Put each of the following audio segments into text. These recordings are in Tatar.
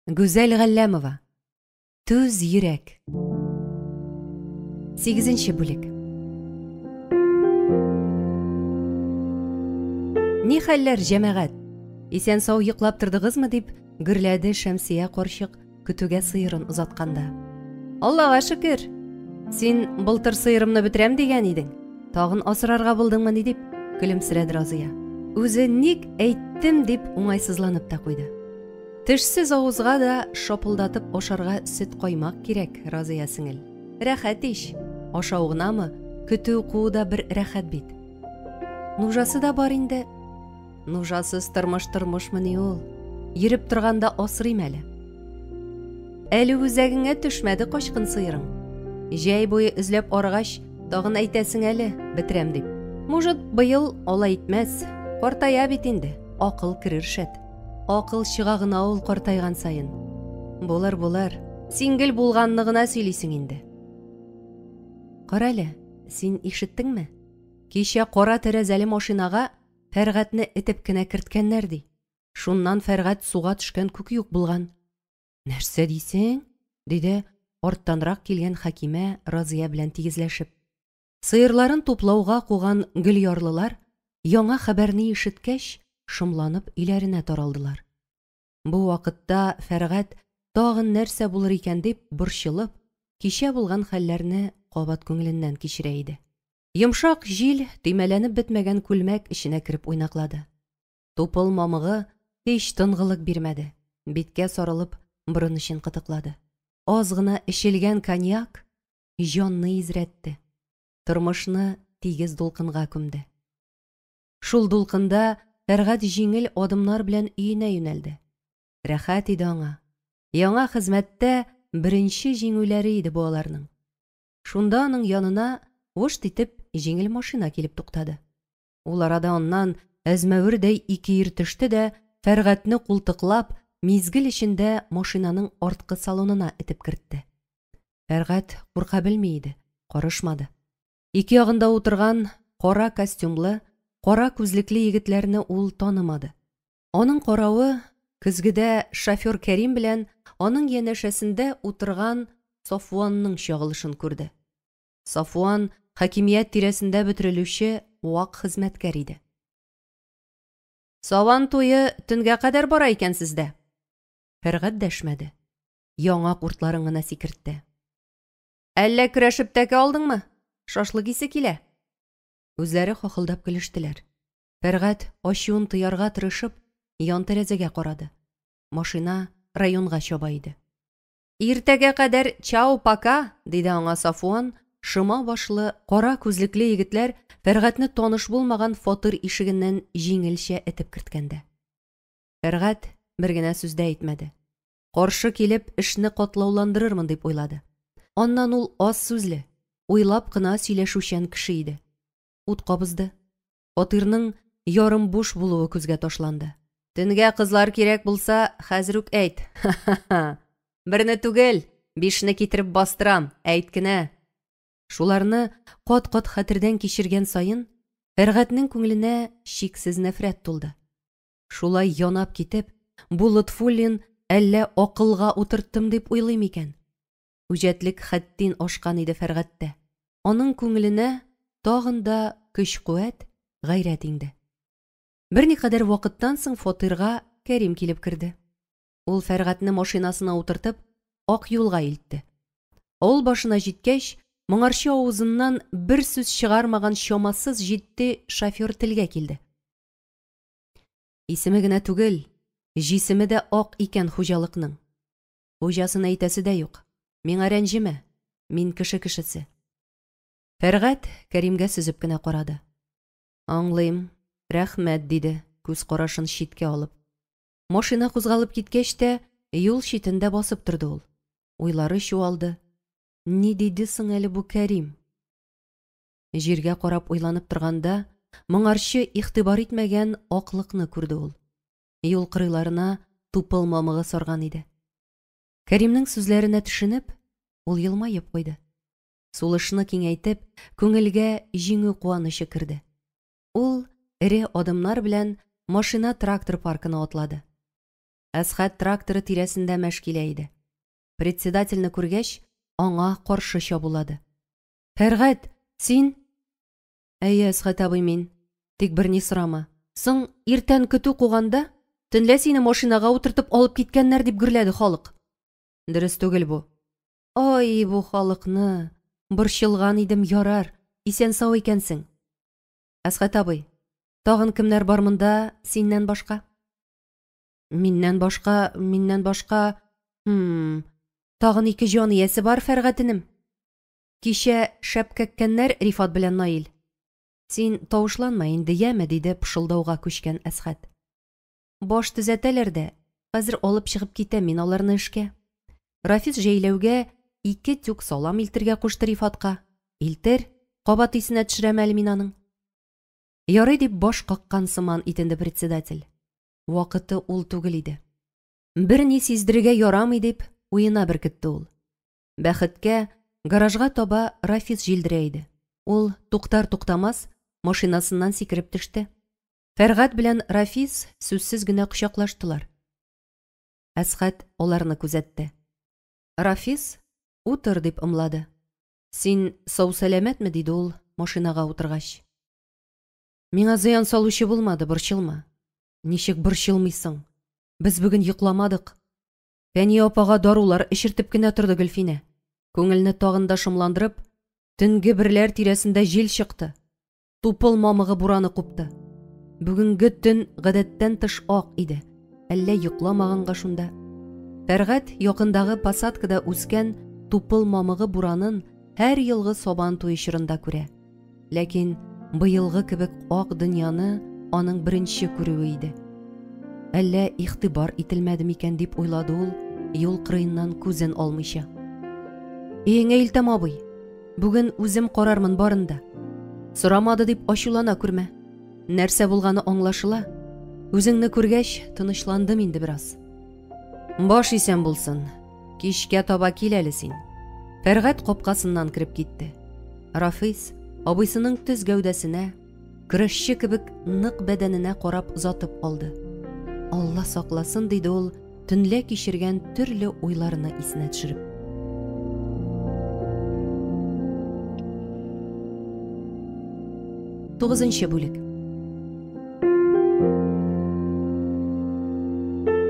Гүзәл Галләмова. Түз йөрәк. Сигезенче бүлек. Ни хәлләр, җәмәгать? Исән сау йоклап тордыгызмы дип гөрләде Шәмсия карчык көтүгә сыерын озатканда. Аллага шөкер. Син былтыр сыерымны бетерәм дигән идең. Тагын асрарга булдыңмыни дип көлемсерәде Разыя. Үзе ник әйттем дип уңайсызланып та куйды. Тешсез авызга да шапылдатып ашарга сөт-каймак кирәк, Разыя сеңел. Рәхәт ич. Ашау гынамы, көтү куу да бер рәхәт бит. Нужасы да бар инде. Нужасыз тормыш тормышмыни ул? Йөреп торганда асрыйм әле. Әле үзәгеңә төшмәде качкын сыерың. Җәй буе эзләп арыгач, тагын әйтәсең әле, бетерәм дип. Мужет, быел алай итмәс. Картая бит инде, акыл керер шәт. Акыл чыга гына ул картайган саен. Булыр, булыр. Син гел булганны гына сөйлисең инде. Карале, син ишеттеңме? Кичә кара тәрәзәле машинага Фәргатьне этеп кенә керткәннәр ди. Шуннан Фәргать суга төшкән күк юк булган. Нәрсә дисең? диде арттанрак килгән Хәкимә Разия белән тигезләшеп. Сыерларын туплауга куган гөльярлылар, яңа хәбәрне ишеткәч, шомланып өйләренә таралдылар. Бу вакытта Фәргать тагын нәрсә булыр икән дип борчылып, кичә булган хәлләрне кабат күңеленнән кичерә иде. Йомшак җил төймәләнеп бетмәгән күлмәк эченә кереп уйнаклады. Тупыл мамыгы һич тынгылык бирмәде, биткә сарылып, борын эчен кытыклады. Аз гына эчелгән коньяк җанны изрәтте, тормышны тигез дулкынга күмде. Шул дулкында Фәргать җиңел адымнар белән өенә юнәлде. Рәхәт иде аңа. Яңа хезмәттә беренче җиңүләре иде бу аларның. Шунда аның янына вышт итеп җиңел машина килеп туктады. Ул арада аннан әзмәвердәй ике ир төште дә, Фәргатьне култыклап, мизгел эчендә машинаның арткы салонына этеп кертте. Фәргать курка белми иде, карышмады. Ике ягында утырган кара костюмлы, кара күзлекле егетләрне ул танымады. Аның каравы, көзгедә шофер Кәрим белән аның янәшәсендә утырган Сафуанның чагылышын күрде. Сафуан хакимият тирәсендә бөтерелүче вак хезмәткәр иде. Сабан туе төнгә кадәр бара икән сездә. Фәргать дәшмәде. Яңак уртларын гына сикертте. Әллә көрәшеп тәкә алдыңмы? Шашлык исе килә. Үзләре хахылдап көлештеләр. Фәргать, ачуын тыярга тырышып, ян тәрәзәгә карады. Машина районга чаба иде. Иртәгә кадәр чао пока, диде аңа Сафуан, шома башлы, кара күзлекле егетләр Фәргатьне таныш булмаган фатир ишегеннән җиңелчә этеп керткәндә. Фәргать бер генә сүз дә әйтмәде. Каршы килеп, эшне катлауландырырмын дип уйлады. Аннан ул аз сүзле, уйлап кына сөйләшүчән кеше иде. Ут кабызды. Фатирның ярым буш булуы күзгә ташланды. Төнгә кызлар кирәк булса, хәзер үк әйт. Ха-ха-ха. Берне түгел, бишне китереп бастырам, әйт кенә. Шуларны кат-кат хәтердән кичергән саен, Фәргатьнең күңеленә чиксез нәфрәт тулды. Шулай янап китеп, бу Лотфуллин әллә акылга утырттым дип уйлый микән? Үҗәтлек хәттин ашкан иде Фәргатьтә. Аның күңеленә тагын да көч-куәт, гайрәт иңде. Берникадәр вакыттан соң фатирга Кәрим килеп керде. Ул Фәргатьне машинасына утыртып, ак юлга илтте. Авыл башына җиткәч, моңарчы авызыннан бер сүз чыгармаган чамасыз җитди шофер телгә килде. Исеме генә түгел, җисеме дә ак икән хуҗалыкның. Хуҗасын әйтәсе дә юк. Миңа рәнҗемә, мин кеше кешесе. Фәргать Кәримгә сөзеп кенә карады. Аңлыйм, рәхмәт, диде, күз карашын читкә алып. Машина кузгалып киткәч тә, юл читендә басып торды ул. Уйлары чуалды. Ни диде соң әле бу Кәрим? Җиргә карап уйланып торганда, моңарчы игътибар итмәгән аклыкны күрде ул. Юл кырыйларына тупыл мамыгы сарган иде. Кәримнең сүзләренә төшенеп, ул елмаеп куйды. Сулышны киңәйтеп, күңелгә җиңү куанычы керде. Ул эре адымнар белән машина-трактор паркына атлады. Әсхәт тракторы тирәсендә мәш килә иде. Председательне күргәч, аңа каршы чабулады. Фәргать, син? Әйе, Әсхәт абый, мин. Тик берни сорама. Соң, иртән көтү куганда, төнлә сине машинага утыртып алып киткәннәр, дип гөрләде халык. Дөрес түгел бу. Ай, бу халыкны! Борчылган идем, ярар, исән-сау икәнсең. Әсхәт абый, тагын кемнәр бар монда синнән башка? Миннән башка, миннән башка... Хм... Тагын ике җан иясе бар, Фәргать энем. Кичә шәп кәккәннәр Рифат белән Наил. Син тавышланма инде, яме, диде пышылдауга күчкән Әсхәт. Баш төзәтәләр дә, хәзер алып чыгып китәм мин аларны эшкә. Рафис җәйләүгә ике тюк салам илтергә кушты Рифатка. Илтер, кабат исенә төшерәм әле мин аның. Ярый дип баш каккан сыман итенде председатель. Вакыты ул түгел иде. Берни сиздерергә ярамый дип уена беркетте ул. Бәхеткә, гаражга таба Рафис җилдерә иде. Ул, туктар-туктамас, машинасыннан сикереп төште. Фәргать белән Рафис сүзсез генә кочаклаштылар. Әсхәт аларны күзәтте. Рафис, утыр, дип ымлады. Син сау-сәламәтме? диде ул, машинага утыргач. Миңа зыян салучы булмады, борчылма. Ничек борчылмыйсың? Без бүген йокламадык. Фәния апага дарулар эчертеп кенә торды Гөлфинә. Күңелне тагын да шомландырып, төнге берләр тирәсендә җил чыкты. Тупыл мамыгы бураны купты. Бүгенге төн гадәттән тыш ак иде. Әллә йокламаганга шунда. Фәргать якындагы посадкада үскән тупыл мамыгы буранын һәр елгы сабан туе чорында күрә. Ләкин быелгы кебек ак дөньяны аның беренче күрүе иде. Әллә игътибар ителмәде микән дип уйлады ул, юл кырыеннан күзен алмыйча. Өеңә илтәм, абый. Бүген үзем карармын барын да. Сорамады дип ачулана күрмә. Нәрсә булганы аңлашыла. Үзеңне күргәч, тынычландым инде бераз. Баш исән булсын. Кичкә таба кил әле син. Фәргать капкасыннан кереп китте. Рафис абыйсының төз гәүдәсенә, көрәшче кебек нык бәдәненә карап озатып алды. Алла сакласын, диде ул, төнлә кичергән төрле уйларны исенә төшереп. Тугызынчы бүлек.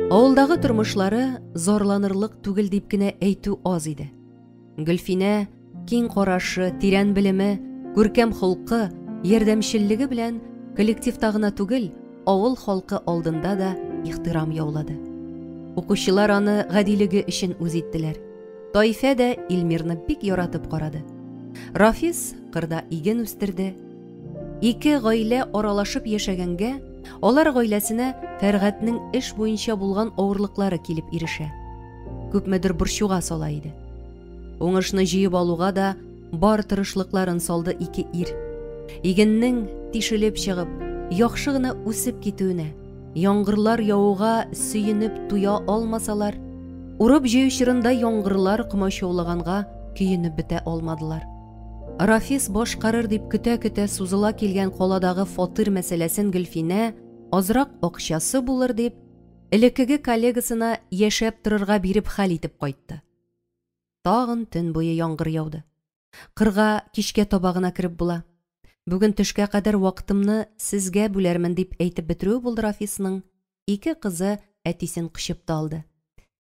Авылдагы тормышлары зарланырлык түгел дип кенә әйтү аз иде. Гөлфинә киң карашы, тирән белеме, күркәм холкы, ярдәмчеллеге белән коллективта гына түгел, авыл халкы алдында да ихтирам яулады. Укучылар аны гадилеге өчен үз иттеләр. Таифә дә Илмирны бик яратып карады. Рафис кырда иген үстерде. Ике гаилә аралашып яшәгәнгә, алар гаиләсенә Фәргатьнең эш буенча булган авырлыклары килеп ирешә. Күпмедер борчуга сала иде. Уңышны җыеп алуга да бар тырышлыкларын салды ике ир. Игеннең тишелеп чыгып, яхшы гына үсеп китүенә, яңгырлар явуга сөенеп туя алмасалар, урып җыю чорында яңгырлар комачаулаганга көенеп бетә алмадылар. Рафис башкарыр дип көтә-көтә сузыла килгән каладагы фатир мәсьәләсен Гөлфинә азрак акчасы булыр дип, элеккеге коллегасына яшәп торырга биреп хәл итеп кайтты. Тагын төн буе яңгыр яуды. Кырга кичкә таба гына кереп була. Бүген төшкә кадәр вакытымны сезгә бүләрмен дип әйтеп бетерүе булды Рафисның. Ике кызы әтисен кочып та алды.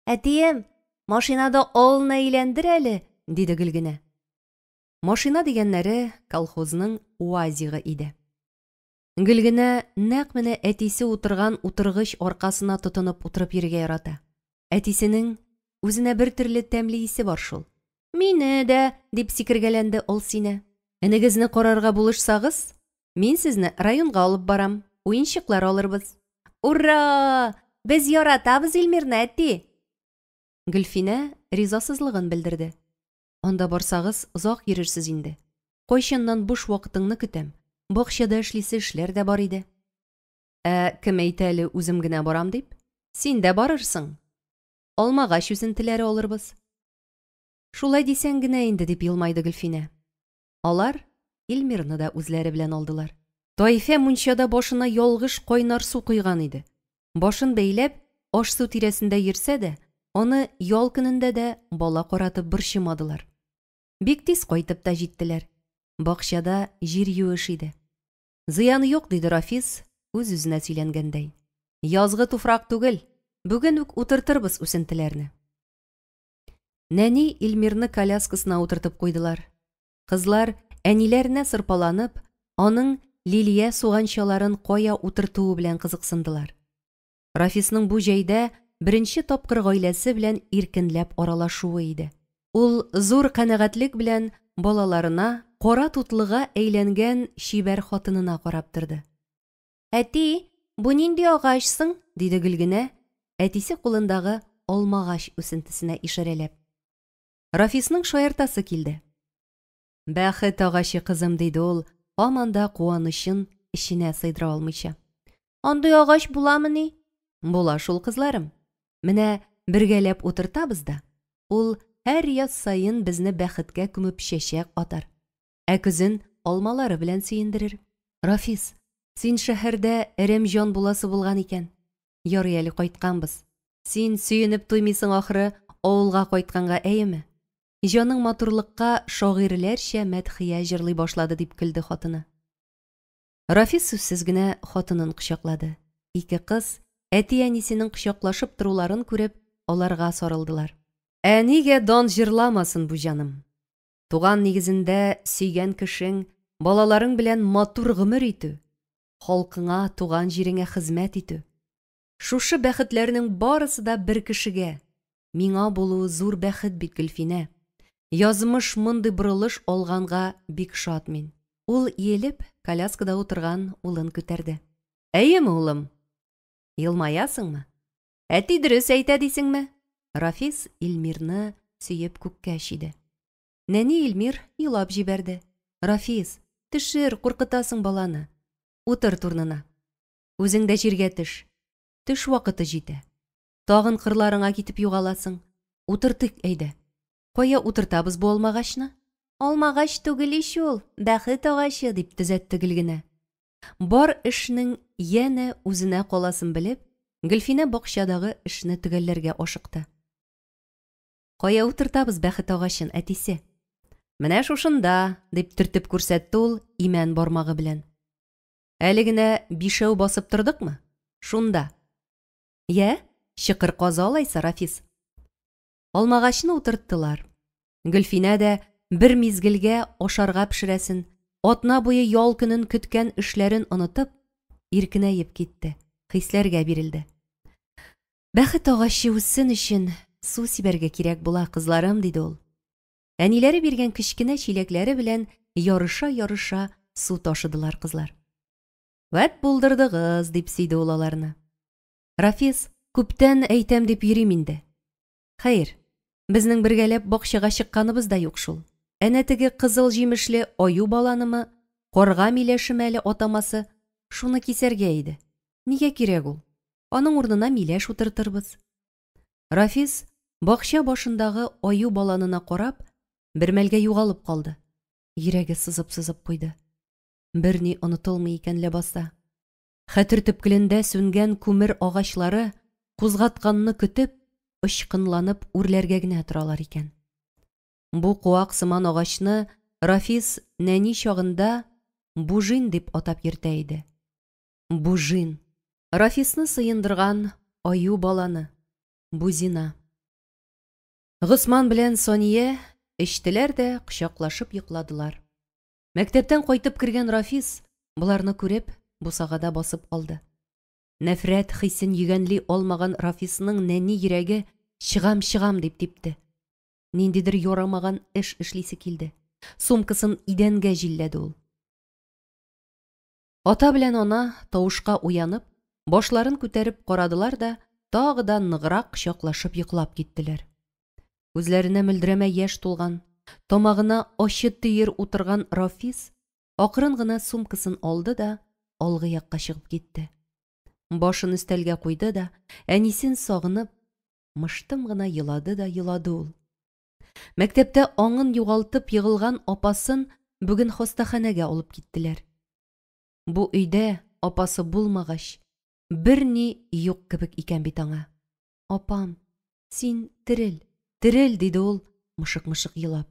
Әтием, машинада авылны әйләндер әле, диде Гөлгенә. Машина дигәннәре колхозның УАЗигы иде. Гөлгенә нәкъ менә әтисе утырган утыргыч аркасына тотынып утырып йөрергә ярата. Әтисенең үзенә бер төрле тәмле исе бар шул. Мине дә, дип сикергәләнде Олсинә. Энегезне карарга булышсагыз, мин сезне районга алып барам, уенчыклар алырбыз. Ура! Без яратабыз Илмирны, әти! Гөлфинә ризасызлыгын белдерде. Анда барсагыз, озак йөрерсез инде. Кайчаннан буш вакытыңны көтәм. Бакчада эшлисе эшләр дә бар иде. Ә кем әйтә әле үзем генә барам дип? Син дә барырсың. Алмагач үсентеләре алырбыз. Шулай дисәң генә инде, дип елмайды Гөлфинә. Алар Илмирны да үзләре белән алдылар. Таифә мунчада башына ялгыш кайнар су койган иде. Башын бәйләп, аш-су тирәсендә йөрсә дә, аны ял көнендә дә бала каратып борчымадылар. Бик тиз кайтып та җиттеләр. Бакчада җир юеш иде. Зыяны юк, диде Рафис, үз-үзенә сөйләнгәндәй. Язгы туфрак түгел, бүген үк утыртырбыз үсентеләрне. Нәни Илмирны коляскасына утыртып куйдылар. Кызлар, әниләренә сырпаланып, аның лилия суганчаларын кая утыртуы белән кызыксындылар. Рафисның бу җәйдә беренче тапкыр гаиләсе белән иркенләп аралашуы иде. Ул зур канәгатьлек белән балаларына, кара тутлыга әйләнгән чибәр хатынына карап торды. Әти, бу нинди агач соң? диде Гөлгенә, әтисе кулындагы алмагач үсентесенә ишарәләп. Рафисның шаяртасы килде. Бәхет агачы, кызым, диде ул, һаман да куанычын эченә сыйдыра алмыйча. Андый агач буламыни? Була шул, кызларым. Менә бергәләп утыртабыз да, ул һәр яз саен безне бәхеткә күмеп чәчәк атар. Ә көзен алмалары белән сөендерер. Рафис, син шәһәрдә әрәм җан буласы булган икән. Ярый әле кайтканбыз. Син сөенеп туймыйсың ахры авылга кайтканга, әйеме? Җаның матурлыкка шагыйрьләрчә мәдхия җырлый башлады, дип көлде хатыны. Рафис сүзсез генә хатынын кочаклады. Ике кыз, әти-әнисенең кочаклашып торуларын күреп, аларга сарылдылар. Ә нигә дан җырламасын бу җаным? Туган нигезендә сөйгән кешең, балаларың белән матур гомер итү, халкыңа, туган җиреңә хезмәт итү. Шушы бәхетләрнең барысы да бер кешегә, миңа булуы зур бәхет бит, Гөлфинә. Язмыш мондый борылыш алганга бик шат мин. Ул иелеп, коляскада утырган улын күтәрде. Әйеме, улым? Елмаясыңмы? Әти дөрес әйтә дисеңме? Рафис Илмирны сөеп күккә чөйде. Нәни Илмир елап җибәрде. Рафис, төшер, куркытасың баланы. Утыр урынына. Үзең дә җиргә төш. Төш вакыты җитә. Тагын кырларыңа китеп югаласың. Утыртыйк әйдә. Кая утыртабыз бу алмагачны? Алмагач түгел ич ул, бәхет агачы, дип төзәтте Гөлгенә. Бар эшнең янә үзенә каласын белеп, Гөлфинә бакчадагы эшне төгәлләргә ашыкты. Кая утыртабыз бәхет агачын, әтисе? Менә шушында, дип төртеп күрсәтте ул имән бармагы белән. Әле генә бишәү басып тордыкмы? Шунда. Йә, чокыр каза алайса, Рафис. Алмагачны утырттылар. Гөлфинә дә бер мизгелгә ашарга пешерәсен, атна буе ял көнен көткән эшләрен онытып, иркенәеп китте, хисләргә бирелде. Бәхет агачы үссен өчен су сибәргә кирәк була, кызларым, диде ул. Әниләре биргән кечкенә чиләкләре белән ярыша-ярыша су ташыдылар кызлар. Вәт булдырдыгыз, дип сөйде ул аларны. Рафис, күптән әйтәм дип йөрим инде. Хәер, безнең бергәләп бакчага чыкканыбыз да юк шул. Әнә теге кызыл җимешле аю баланымы, карга миләшеме әле атамасы, шуны кисәргә иде. Нигә кирәк ул? Аның урынына миләш утыртырбыз. Рафис, бакча башындагы аю баланына карап, бер мәлгә югалып калды. Йөрәге сызып-сызып куйды. Берни онытылмый икән ләбаса. Хәтер төпкелендә сүнгән күмер агачлары кузгатканны көтеп, очкынланып үрләргә генә торалар икән. Бу куак сыман агачны Рафис нәни чагында Бужин дип атап йөртә иде. Бужин. Рафисны сыендырган аю баланы. Бузина. Госман белән Сания эчтеләр дә кочаклашып йокладылар. Мәктәптән кайтып кергән Рафис, боларны күреп, бусагада басып калды. Нәфрәт хисен йөгәнли алмаган Рафисның нәни йөрәге чыгам-чыгам дип типте. Ниндидер ярамаган эш эшлисе килде. Сумкасын идәнгә җилләде ул. Ата белән ана тавышка уянып, башларын күтәреп карадылар да, тагы да ныграк кочаклашып йоклап киттеләр. Күзләренә мөлдерәмә яшь тулган, тамагына ачы төер утырган Рафис акрын гына сумкасын алды да алгы якка чыгып китте. Башын өстәлгә куйды да, әнисен сагынып, мыштым гына елады да елады ул. Мәктәптә аңын югалтып егылган апасын бүген хастаханәгә алып киттеләр. Бу өйдә апасы булмагач, берни юк кебек икән бит аңа. Апам, син терел, терел, диде ул, мышык-мышык елап.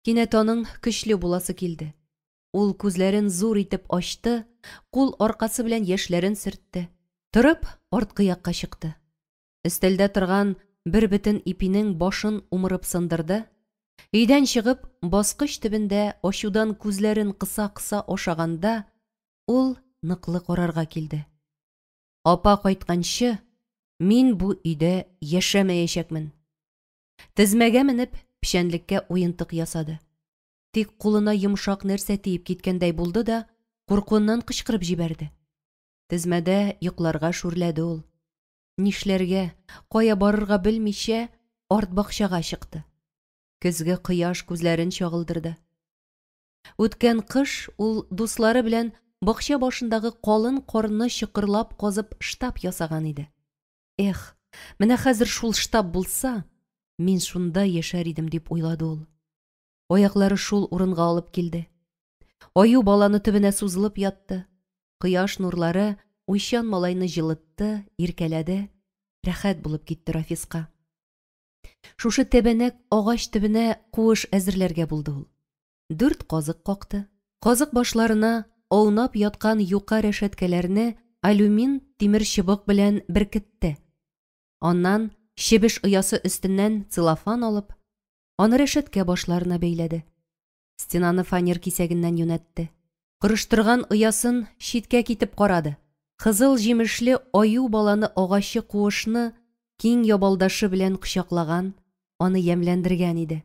Кинәт аның көчле буласы килде. Ул күзләрен зур итеп ачты, кул аркасы белән яшьләрен сөртте. Торып, арткы якка чыкты. Өстәлдә торган бер бөтен ипинең башын умырып сындырды. Өйдән чыгып, баскыч төбендә ачудан күзләрен кыса-кыса ашаганда, ул ныклы карарга килде. Апа кайтканчы, мин бу өйдә яшәмәячәкмен. Тезмәгә менеп, печәнлеккә уентык ясады. Тик кулына йомшак нәрсә тиеп киткәндәй булды да, куркуыннан кычкырып җибәрде. Тезмәдә йокларга шүрләде ул. Нишләргә, кая барырга белмичә, арт бакчага чыкты. Көзге кояш күзләрен чагылдырды. Үткән кыш ул дуслары белән бакча башындагы калын карны чокырлап казып штаб ясаган иде. Эх, менә хәзер шул штаб булса, мин шунда яшәр идем, дип уйлады ул. Аяклары шул урынга алып килде. Аю баланы төбенә сузылып ятты. Кояш нурлары уйчан малайны җылытты, иркәләде. Рәхәт булып китте Рафиска. Шушы тәбәнәк агач төбенә куыш әзерләргә булды ул. 4 казык какты. Казык башларына аунап яткан юка рәшәткәләрне алюмин тимер чыбык белән беркетте. Аннан чебеш оясы өстеннән целлофан алып, аны рәшәткә башларына бәйләде. Стенаны фанер кисәгеннән юнәтте. Корыштырган оясын читкә китеп карады. Кызыл җимешле аю баланы агачы куышны киң ябалдашы белән кочаклаган, аны ямьләндергән иде.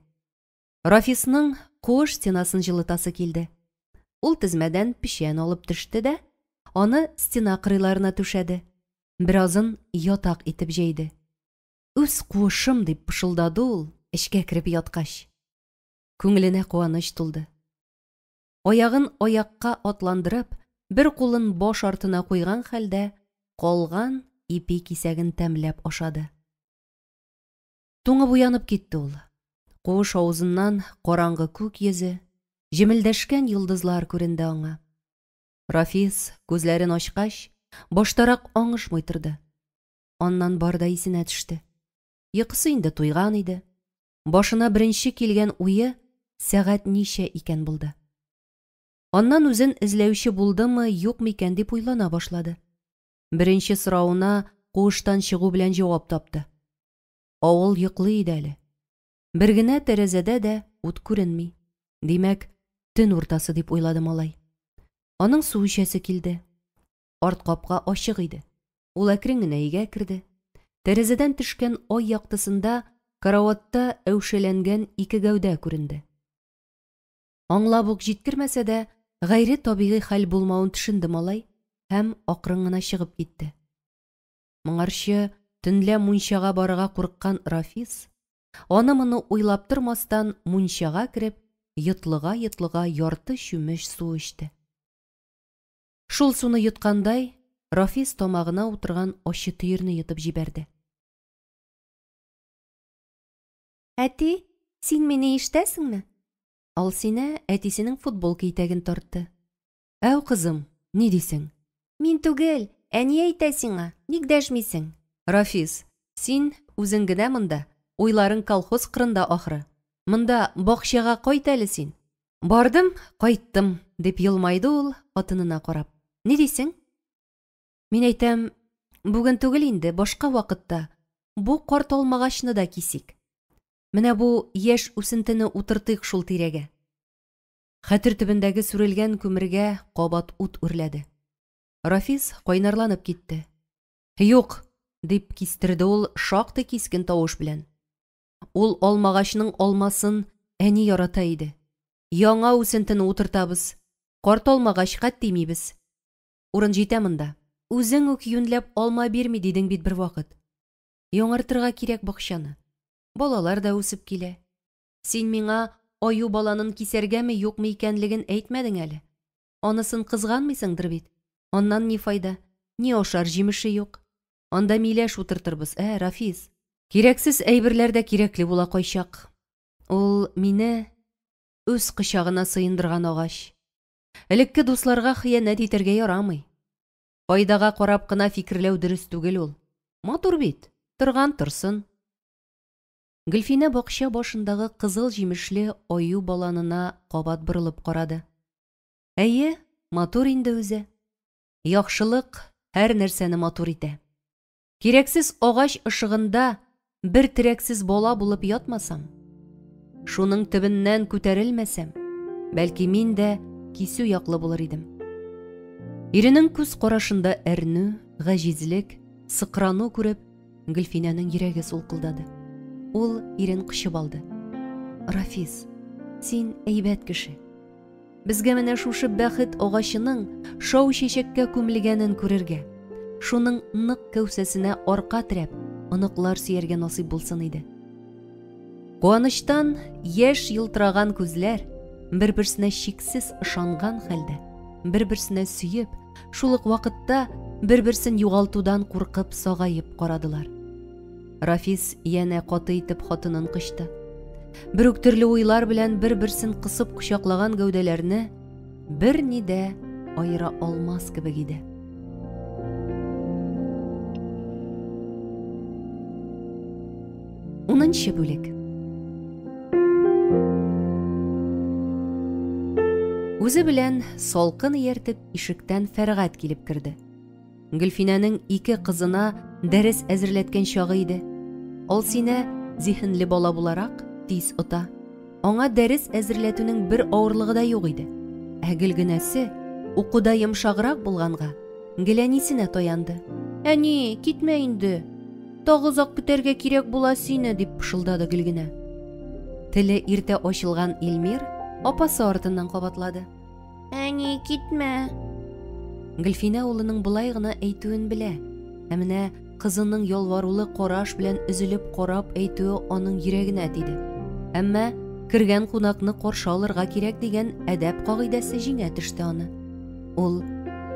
Рафисның куыш стенасын җылытасы килде. Ул тезмәдән печән алып төште дә, аны стена кырыйларына түшәде. Беразын ятак итеп җәйде. Үз куышым дип пышылдады ул, эчкә кереп яткач. Күңеленә куаныч тулды. Аягын аякка атландырып, бер кулын баш артына куйган хәлдә, калган ипи кисәген тәмләп ашады. Туңып уянып китте ул. Куыш авызыннан караңгы күк йөзе, җемелдәшкән йолдызлар күренде аңа. Рафис күзләрен ачкач, баштарак аңышмый торды. Аннан бар да исенә төште. Йокысы инде туйган иде. Башына беренче килгән уе сәгать ничә икән булды. Аннан үзен эзләүче булдымы, юкмы икән дип уйлана башлады. Беренче соравына куыштан чыгу белән җавап тапты. Авыл йоклый иде әле. Бер генә тәрәзәдә дә ут күренми. Димәк, төн уртасы дип уйлады малай. Аның су эчәсе килде. Арт капка ачык иде. Ул әкрен генә өйгә керде. Тәрәзәдән төшкән ай яктысында караватта әүшәләнгән ике гәүдә күренде. Аңлап ук җиткермәсә дә, гайре табигый хәл булмавын төшенде малай һәм акрын гына чыгып китте. Моңарчы төнлә мунчага барырга курыккан Рафис, аны-моны уйлап тормастан мунчага кереп, йотлыга-йотлыга ярты чүмеч су эчте. Шул суны йоткандай, Рафис тамагына утырган ачы төерне йотып җибәрде. Әти, син мине ишетәсеңме? Алсинә әтисенең футболка итәген тартты. Әү, кызым, ни дисең? Мин түгел, әни әйтә сиңа, ник дәшмисең? Рафис, син үзең генә монда, уйларың колхоз кырында ахры. Монда бакчага кайт әле син. Бардым, кайттым, дип елмайды ул хатынына карап. Ни дисең? Мин әйтәм, бүген түгел инде, башка вакытта. Бу карт алмагачны да кисик. Менә бу яшь үсентене утыртыйк шул тирәгә. Хәтер төбендәге сүрелгән күмергә кабат ут үрләде. Рафис кайнарланып китте. Юк, дип кистерде ул шактый кискен тавыш белән. Ул алмагачның алмасын әни ярата иде. Яңа үсентене утыртабыз. Карт алмагачка тимибез. Урын җитә монда. Үзең үк юньләп алма бирми дидең бит бер вакыт. Яңартырга кирәк бакчаны. Балалар да үсеп килә. Син миңа аю баланын кисәргәме юкмы икәнлеген әйтмәдең әле. Анысын кызганмыйсыңдыр бит. Аннан ни файда? Ни ашар җимеше юк. Анда миләш утыртырбыз, Рафис. Кирәксез әйберләр дә кирәкле була кайчак. Ул мине үз кочагына сыендырган агач. Элекке дусларга хыянәт итәргә ярамый. Файдага карап кына фикерләү дөрес түгел ул. Матур бит. Торган торсын. Гөлфинә бакча башындагы кызыл җимешле аю баланына кабат борылып карады. Әйе, матур инде үзе. Яхшылык һәр нәрсәне матур итә. Кирәксез агач ышыгында бер терәксез бала булып ятмасам, шуның төбеннән күтәрелмәсәм, бәлки мин дә кисү яклы булыр идем. Иренең күз карашында әрнү, гаҗизлек, сыкрану күреп, Гөлфинәнең йөрәге сулкылдады. Ул ирен кочып алды. Рафис, син әйбәт кеше. Безгә менә шушы бәхет агачының шау чәчәккә күмелгәнен күрергә, шуның нык кәүсәсенә арка терәп, оныклар сөяргә насыйп булсын иде. Куанычтан яшь елтыраган күзләр бер-берсенә чиксез ышанган хәлдә, бер-берсенә сөеп, шул ук вакытта бер-берсен югалтудан куркып сагаеп карадылар. Рафис янә каты итеп хатынын кочты. Бер үк төрле уйлар белән бер-берсен кысып кочаклаган гәүдәләрне берни дә аера алмас кебек иде. Унынчы бүлек. Үзе белән салкын ияртеп ишектән Фәргать килеп керде. Гөлфинәнең ике кызына дәрес әзерләткән чагы иде. Алсинә, зиһенле бала буларак, тиз ота. Аңа дәрес әзерләтүнең бер авырлыгы да юк иде. Ә Гөлгенәсе, укуда йомшаграк булганга, гел әнисенә таянды. Әни, китмә инде. Тагы озак көтәргә кирәк була сине, дип пышылдады Гөлгенә. Теле иртә ачылган Илмир апасы артыннан кабатлады. Әни, китмә. Гөлфинә улының болай гына әйтүен белә. Ә менә кызының ялварулы караш белән өзелеп карап әйтүе аның йөрәгенә тиде. Әмма кергән кунакны каршы алырга кирәк дигән әдәп кагыйдәсе җиңә төште аны. Ул,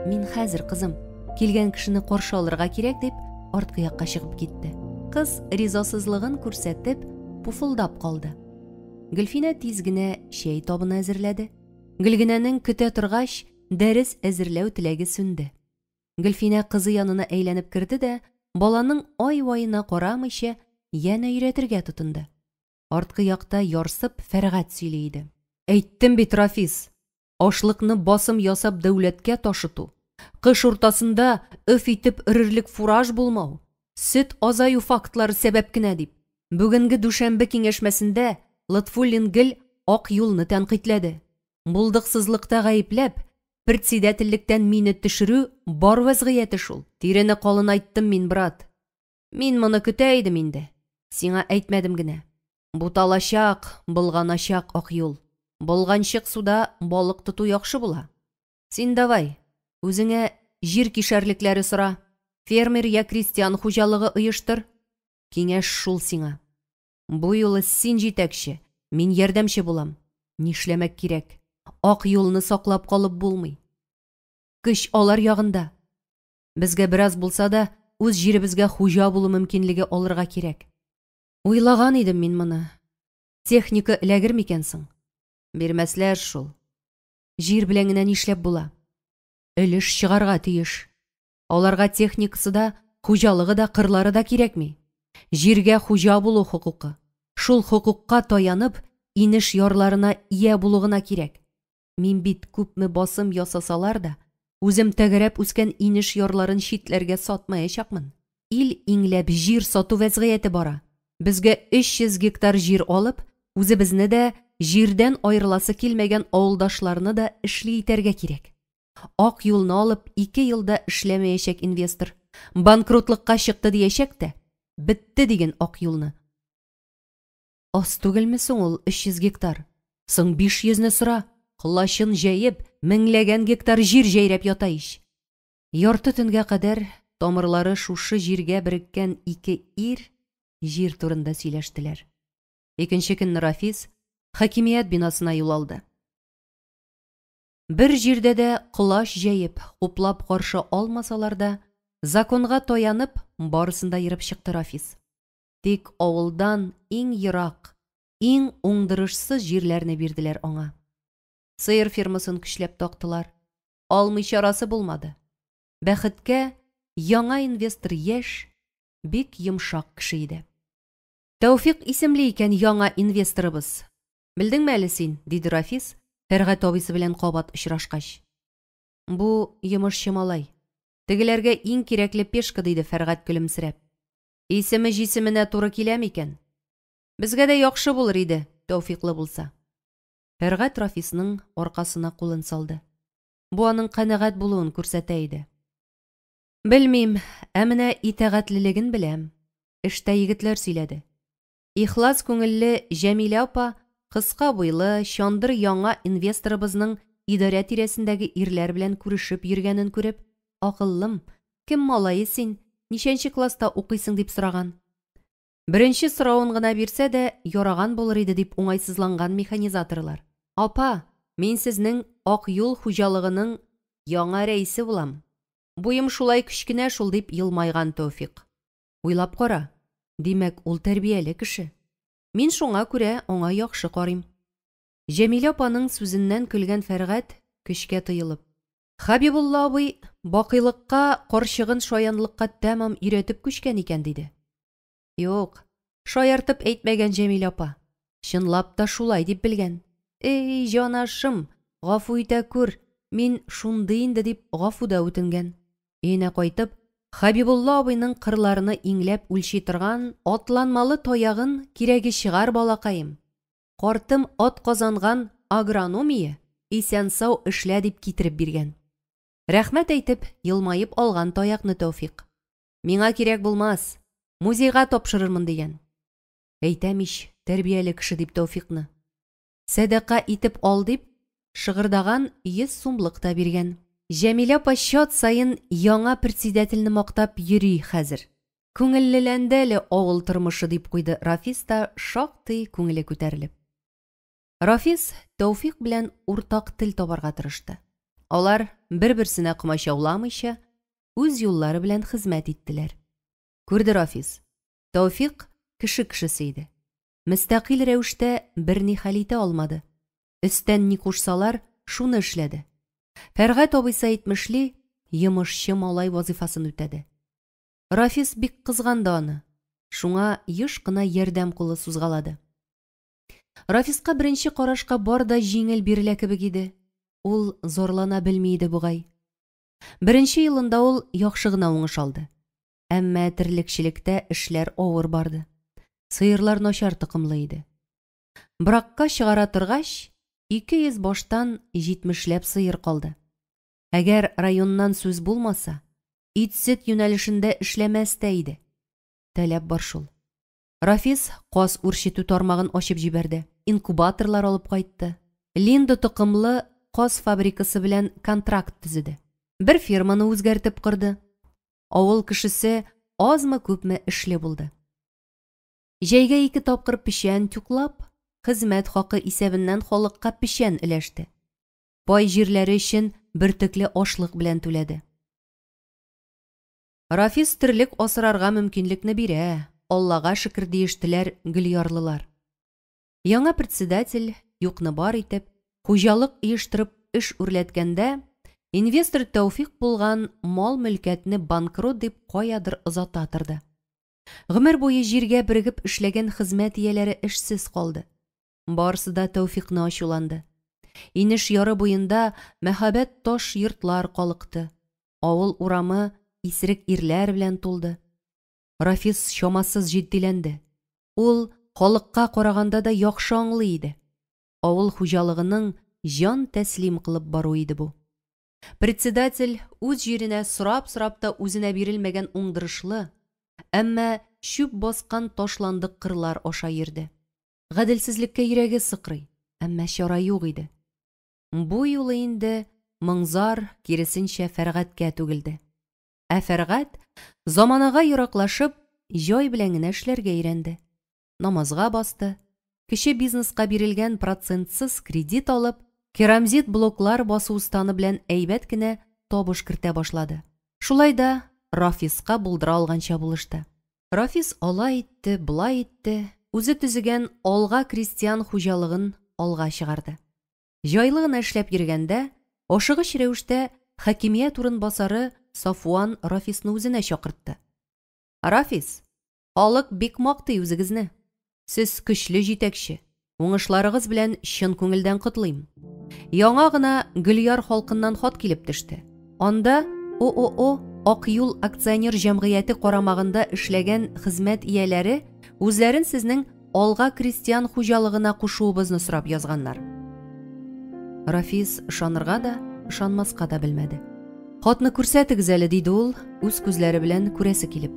мин хәзер, кызым, килгән кешене каршы алырга кирәк дип, арткы якка чыгып китте. Кыз ризасызлыгын күрсәтеп, пуфылдап калды. Гөлфинә тиз генә чәй табыны әзерләде. Гөлгенәнең көтә торгач, дәрес әзерләү теләге сүнде. Гөлфинә кызы янына әйләнеп керде дә, баланың ай-ваена карамыйча, янә өйрәтергә тотынды. Арткы якта ярсып Фәргать сөйли иде. Әйттем бит, Рафис, ашлыкны басым ясап дәүләткә ташыту, кыш уртасында өф итеп өрерлек фураж булмау, сөт азаю фактлары сәбәп кенә дип. Бүгенге дүшәмбе киңәшмәсендә Лотфуллин гел Ак юлны тәнкыйтьләде. Булдыксызлыкта гаепләп, председательлектән мине төшерү бар вәзгыяте шул. Тирене калынайттым мин, брат. Мин моны көтә идем инде. Сиңа әйтмәдем генә. Буталачак, болганачак Ак юл. Болганчык суда балык тоту яхшы була. Син давай, үзеңә җир кишәрлекләре сора, фермер я крестьян хуҗалыгы оештыр. Киңәш шул сиңа. Бу юлы син җитәкче, мин ярдәмче булам. Нишләмәк кирәк? Ак юлны саклап калып булмый. Көч алар ягында. Безгә бераз булса да үз җиребезгә хуҗа булу мөмкинлеге алырга кирәк. Уйлаган идем мин моны. Техника эләгер микән соң? Бирмәсләр шул. Җир белән генә нишләп була? Өлеш чыгарга тиеш. Аларга техникасы да, хуҗалыгы да, кырлары да кирәкми. Җиргә хуҗа булу хокукы, шул хокукка таянып, инеш ярларына ия булу гына кирәк. Мин бит күпме басым ясасалар да, үзем тәгәрәп үскән инеш ярларын читләргә сатмаячакмын. Ил иңләп җир сату вәзгыяте бара. Безгә 300 гектар җир алып, үзебезне дә, җирдән аерыласы килмәгән авылдашларны да эшле итәргә кирәк. Ак юлны алып, ике елда эшләмәячәк инвестор. Банкротлыкка чыкты диячәк тә, бетте диген ак юлны. Аз түгелме соң ул 300 гектар? Соң 500-не сора, колачын җәеп, меңләгән гектар җир җәйрәп ята ич. Ярты төнгә кадәр тамырлары шушы җиргә береккән ике ир җир турында сөйләштеләр. Икенче көнне Рафис хакимият бинасына юл алды. Бер җирдә дә колач җәеп, хуплап каршы алмасалар да, законга таянып, барысын да ерып чыкты Рафис. Тик авылдан иң ерак, иң уңдырышсыз җирләрне бирделәр аңа. Сыер фермасын көчләп тактылар. Алмый чарасы булмады. Бәхеткә, яңа инвестор яшь, бик йомшак кеше иде. Тәүфикъ исемле икән яңа инвесторыбыз. Белдеңме әле син? диде Рафис, Фәргать абыйсы белән кабат очрашкач. Бу йомышчы малай. Тегеләргә иң кирәкле пешка, диде Фәргать көлемсерәп. Исеме җисеменә туры килә микән? Безгә дә яхшы булыр иде, тәүфикълы булса. Фәргать Рафисның аркасына кулын салды. Бу аның канәгать булуын күрсәтә иде. Белмим, ә менә итагатьлелеген беләм. Эштә егетләр сөйләде. Ихлас күңелле Җәмилә апа кыска буйлы, чандыр яңа инвесторыбызның идарә тирәсендәге ирләр белән күрешеп йөргәнен күреп, Акыллым, кем малае син, ничәнче класста укыйсың, дип сораган. Беренче соравын гына бирсә дә, яраган булыр иде, дип уңайсызланган механизаторлар. Апа, мин сезнең Ак юл хуҗалыгының яңа рәисе булам. Буем шулай кечкенә шул, дип елмайган Тәүфикъ. Уйлап кара, димәк, ул тәрбияле кеше. Мин шуңа күрә аңа яхшы карыйм. Җәмилә апаның сүзеннән көлгән Фәргать, көчкә тыелып. Хәбибулла абый бакыйлыкка карчыгын шаянлыкка тәмам өйрәтеп күчкән икән, диде. Юк, шаяртып әйтмәгән Җәмилә апа. Чынлап та шулай дип белгән. Эй, җанашым, гафу итә күр, мин шундый инде дип гафу да үтенгән. Өенә кайтып, Хәбибулла абыйның кырларны иңләп үлчи торган атланмалы таягын кирәге чыгар, балакаем. Картым атказанган агрономия, исән-сау эшлә дип китереп биргән. Рәхмәт әйтеп, елмаеп алган таякны Тәүфикъ. Миңа кирәк булмас, музейга тапшырырмын, дигән. Әйтәм ич, тәрбияле кеше дип Тәүфикъны. Сәдака итеп ал дип, шыгырдаган 100 сумлык та биргән. Җәмилә апа чат саен яңа председательне мактап йөри хәзер. Күңеллеләнде әле авыл тормышы, дип куйды Рафис та шактый күңеле күтәрелеп. Рафис Тәүфикъ белән уртак тел табарга тырышты. Алар, бер-берсенә комачауламыйча, үз юллары белән хезмәт иттеләр. Күрде Рафис, Тәүфикъ кеше кешесе иде. Мөстәкыйль рәвештә берни хәл итә алмады. Өстән ни кушсалар, шуны эшләде. Фәргать абыйсы әйтмешли, йомышчы малай вазыйфасын үтәде. Рафис бик кызганды аны, шуңа еш кына ярдәм кулы сузгалады. Рафиска беренче карашка бар да җиңел бирелә кебек иде. Ул зарлана белми иде бугай. Беренче елында ул яхшы гына уңыш алды. Әмма терлекчелектә эшләр авыр барды. Сыерлар начар токымлы иде. Бракка чыгара торгач, 200 баштан җитмешләп сыер калды. Әгәр районнан сүз булмаса, ит-сөт юнәлешендә эшләмәс тә иде. Таләп бар шул. Рафис каз үрчетү тармагын ачып җибәрде, инкубаторлар алып кайтты. Линда токымлы каз фабрикасы белән контракт төзеде. Бер ферманы үзгәртеп корды. Авыл кешесе азмы-күпме эшле булды. Җәйгә ике тапкыр печән тюклап, хезмәт хакы исәбеннән халыкка печән өләште. Пай җирләре өчен бөртекле ашлык белән түләде. Рафис терлек асрарга мөмкинлекне бирә, Аллага шөкер, диештеләр гөльярлылар. Яңа председатель, юкны бар итеп, хуҗалык оештырып эш үрләткәндә, инвестор Тәүфикъ булган мал-мөлкәтне банкрот дип каядыр озата торды. Гомер буе җиргә берегеп эшләгән хезмәт ияләре эшсез калды. Барысы да Тәүфикъны ачуланды. Инеш яры буенда мәһабәт таш йортлар калыкты. Авыл урамы исерек ирләр белән тулды. Рафис чамасыз җитдиләнде. Ул халыкка караганда да яхшы аңлый иде. Авыл хуҗалыгының җан тәслим кылып баруы иде бу. Председатель үз җиренә сорап-сорап та үзенә бирелмәгән уңдырышлы, әмма чүп баскан ташландык кырлар аша йөрде. Гаделсезлеккә йөрәге сыкрый, әмма чара юк иде. Бу юлы инде моң-зар, киресенчә, Фәргатькә түгелде. Ә Фәргать, заманага яраклашып, җай белән генә эшләргә өйрәнде. Намазга басты, кече бизнеска бирелгән процентсыз кредит алып, керамзит блоклар басу станы белән әйбәт кенә табыш кертә башлады. Шулай да Рафиска булдыра алганча булышты. Рафис алай итте, болай итте, үзе төзегән Алга крестьян хуҗалыгын алга чыгарды. Җайлы гына эшләп йөргәндә, ашыгыч рәвештә хакимият урынбасары Сафуан Рафисны үзенә чакыртты. Рафис, халык бик мактый үзегезне. Сез көчле җитәкче. Уңышларыгыз белән чын күңелдән котлыйм. Яңа гына Гөльяр халкыннан хат килеп төште. Анда ООО Ак юл акционер җәмгыяте карамагында эшләгән хезмәт ияләре үзләрен сезнең Алга крестьян хуҗалыгына кушуыбызны сорап язганнар. Рафис ышанырга да, ышанмаска да белмәде. Хатны күрсәтегез әле, диде ул, үз күзләре белән күрәсе килеп.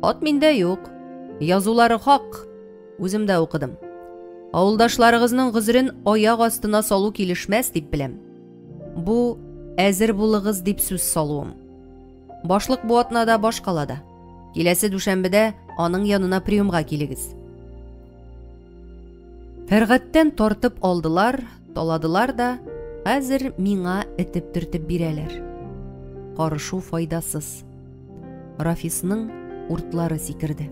Хат миндә юк. Язулары хак. Үзем дә укыдым. Авылдашларыгызның гозерен аяк астына салу килешмәс дип беләм. Бу әзер булыгыз дип сүз салуым. Башлык бу атнада башкалада. Киләсе дүшәмбедә аның янына приемга килегез. Фәргаттән тартып алдылар, таладылар да, хәзер миңа этеп төртеп бирәләр. Карышу файдасыз. Рафисның уртлары сикерде.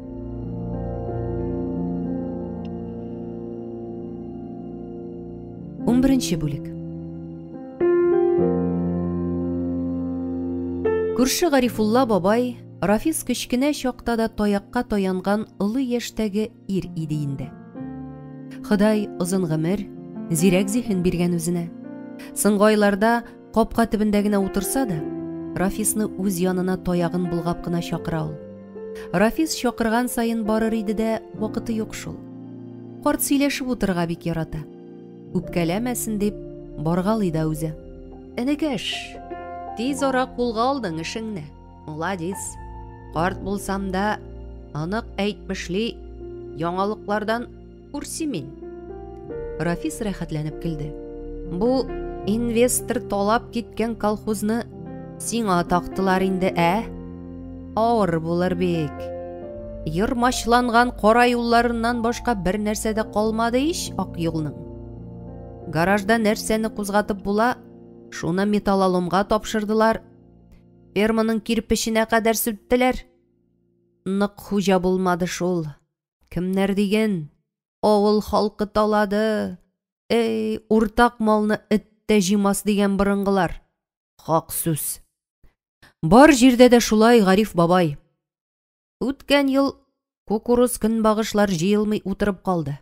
Унберенче бүлек. Күрше Гарифулла бабай Рафис кечкенә чакта да таякка таянган олы яшьтәге ир иде инде. Ходай озын гомер, зирәк зиһен биргән үзенә. Соңгы айларда капка төбендә генә утырса да, Рафисны үз янына таягын болгап кына чакыра ул. Рафис чакырган саен барыр иде дә, вакыты юк шул. Карт сөйләшеп утырырга бик ярата. Үпкәләмәсен дип баргалый да үзе. Энекәш, тиз ара кулга алдың эшеңне. Маладис. Карт булсам да, анык әйтмешли, яңалыклардан курси мин. Рафис рәхәтләнеп көлде. Бу инвестор талап киткән колхозны сиңа тактылар инде, ә? Авыр булыр бик. Ермачланган кара юлларыннан башка бер нәрсә дә калмады ич ак юлның. Гаражда нәрсәне кузгатып була, шуны металлоломга тапшырдылар. Ферманың кирпеченә кадәр сүттеләр. Нык хуҗа булмады шул. Кемнәр диген? Авыл халкы талады. Эй, уртак малны эт тә җыймас дигән борынгылар. Хак сүз. Бар җирдә дә шулай, Гариф бабай. Үткән ел кукуруз көнбагышлар җыелмый утырып калды.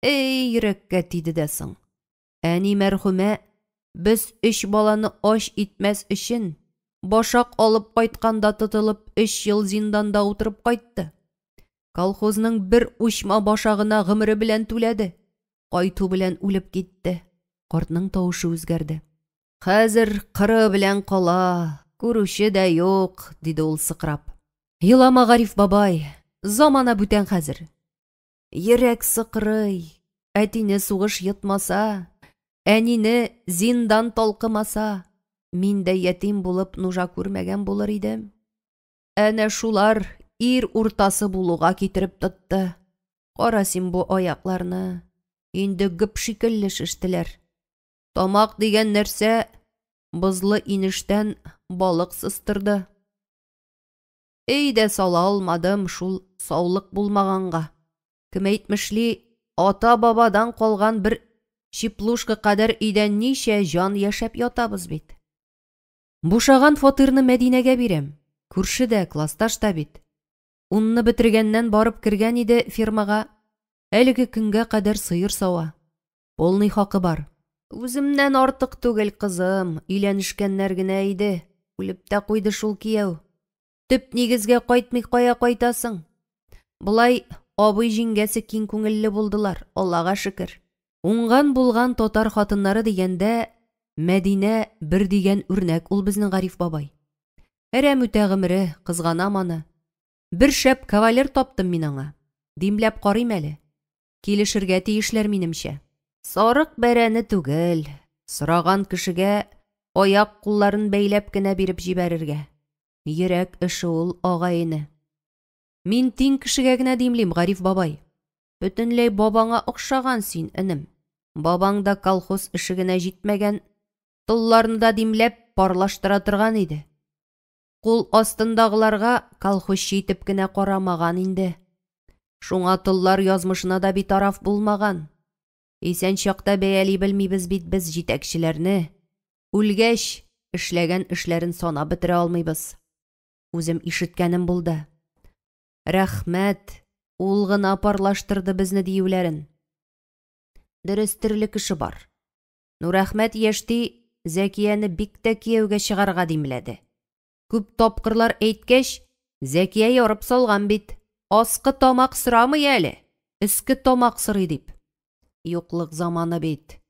Эй, йөрәккә тиде дә соң. Әни мәрхүмә без өч баланы ач итмәс өчен башак алып кайтканда тотылып өч ел зинданда утырып кайтты. Колхозның бер учма башагына гомере белән түләде. Кайту белән үлеп китте. Картның тавышы үзгәрде. Хәзер кыры белән кала, күрүче дә юк, диде ул сыкрап. Елама, Гариф бабай, замана бүтән хәзер. Йөрәк сыкрый, әтине сугыш йотмаса, әнине зиндан талкымаса, мин дә ятим булып нужа күрмәгән булыр идем. Әнә шулар ир уртасы булуга китереп тотты. Кара син бу аякларны, инде гөп шикелле шештеләр. Тамак дигән нәрсә бозлы инештән балык сыстырды. Өй дә сала алмадым шул саулык булмаганга. Кем әйтмешли, ата-бабадан калган бер чиплушка кадәр өйдә ничә җан яшәп ятабыз бит. Бушаган фатирны Мәдинәгә бирәм. Күрше дә, классташ та бит. Унны бетергәннән барып кергән иде фирмага. Әлеге көнгә кадәр сыер сава. Полный хакы бар. Үземнән артык түгел, кызым, өйләнешкәннәр генә иде. Үлеп тә куйды шул кияү. Төп нигезгә кайтмый кая кайтасың? Болай абый җиңгәсе киң күңелле булдылар, Аллага шөкер. Уңган булган татар хатыннары дигәндә, Мәдинә бер дигән үрнәк ул безнең Гариф бабай. Әрәм үтә гомере, кызганам аны. Бер шәп кавалер таптым мин аңа. Димләп карыйм әле. Килешергә тиешләр минемчә. Сарык бәрәне түгел, сораган кешегә аяк кулларын бәйләп кенә биреп җибәрергә. Йөрәк эше ул, агай-эне. Мин тиң кешегә генә димлим, Гариф бабай. Бөтенләй бабаңа охшаган син, энем. Бабаң да колхоз эше генә җитмәгән, толларны да димләп парлаштыра торган иде. Кул астындагыларга колхозчы итеп кенә карамаган инде. Шуңа толлар язмышына да битараф булмаган. Исән чакта бәяли белмибез бит без җитәкчеләрне. Үлгәч, эшләгән эшләрен санап бетерә алмыйбыз. Үзем ишеткәнем булды. Рәхмәт, ул гына парлаштырды безне диюләрен. Дөрес төрле кеше бар. Нурәхмәт яшьти Зәкияне бик тә кияүгә чыгарга димләде. Күп тапкырлар әйткәч, Зәкия ярып салган бит. Аскы тамак сорамый әле, өске тамак сорый дип. Юклык заманы бит.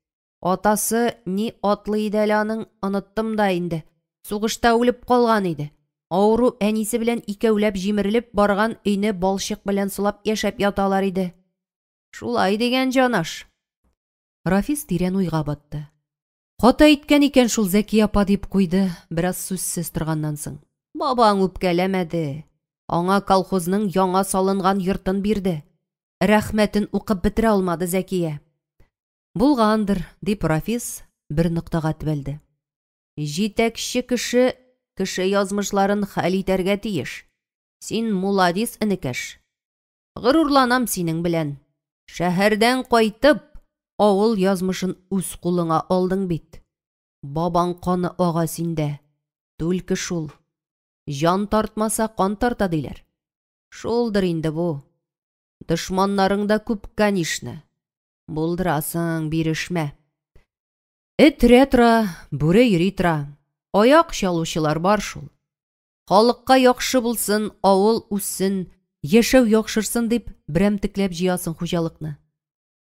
Атасы ни атлы иде әле аның, оныттым да инде. Сугышта үлеп калган иде. Авыру әнисе белән икәүләп җимерелеп барган өйне балчык белән сылап яшәп яталар иде. Шулай дигән җанаш. Рафис тирән уйга батты. Хата әйткән икән шул Зәкия апа, дип куйды, бераз сүзсез торганнан соң. Бабаң үпкәләмәде. Аңа колхозның яңа салынган йортын бирде. Рәхмәтен укып бетерә алмады Зәкия. Булгандыр, дип Рафис бер ноктага төбәлде. Җитәкче кеше кеше язмышларын хәл итәргә тиеш. Син муладис, энекәш. Горурланам синең белән. Шәһәрдән кайтып, авыл язмышын үз кулыңа алдың бит. Бабаң каны ага синдә. Түлке шул. Җан тартмаса, кан тарта диләр. Шулдыр инде бу. Дошманнарың да күп, канишны. Булдырасың, бирешмә. Эт өрә тора, бүре йөри тора. Аяк чалучылар бар шул. Халыкка яхшы булсын, авыл үссен, яшәү яхшырсын дип берәмтекләп җыясың хуҗалыкны.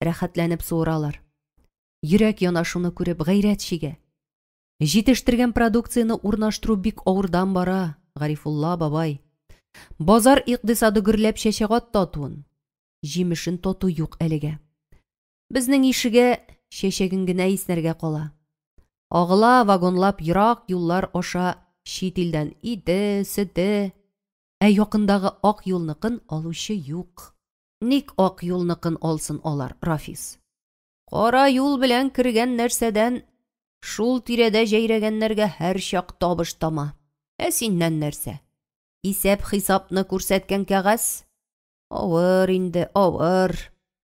Рәхәтләнеп суыралар. Йөрәк яна шуны күреп, гайрәт чигә. Җитештергән продукцияне урнаштыру бик авырдан бара, Гарифулла бабай. Базар икътисады гөрләп чәчәк атты атуын. Җимешен тату юк әлегә. Безнең ишегә чәчәген генә иснәргә кала. Агыла вагонлап ерак юллар аша чит илдән ите, сөте. Ә якындагы ак юлныкын алучы юк. Ник ак юлныкын алсын алар, Рафис? Кара юл белән кергән нәрсәдән шул тирәдә җәйрәгәннәргә һәрчак табыш тама. Ә синнән нәрсә? Исәп-хисапны күрсәткән кәгазь? Авыр инде, авыр.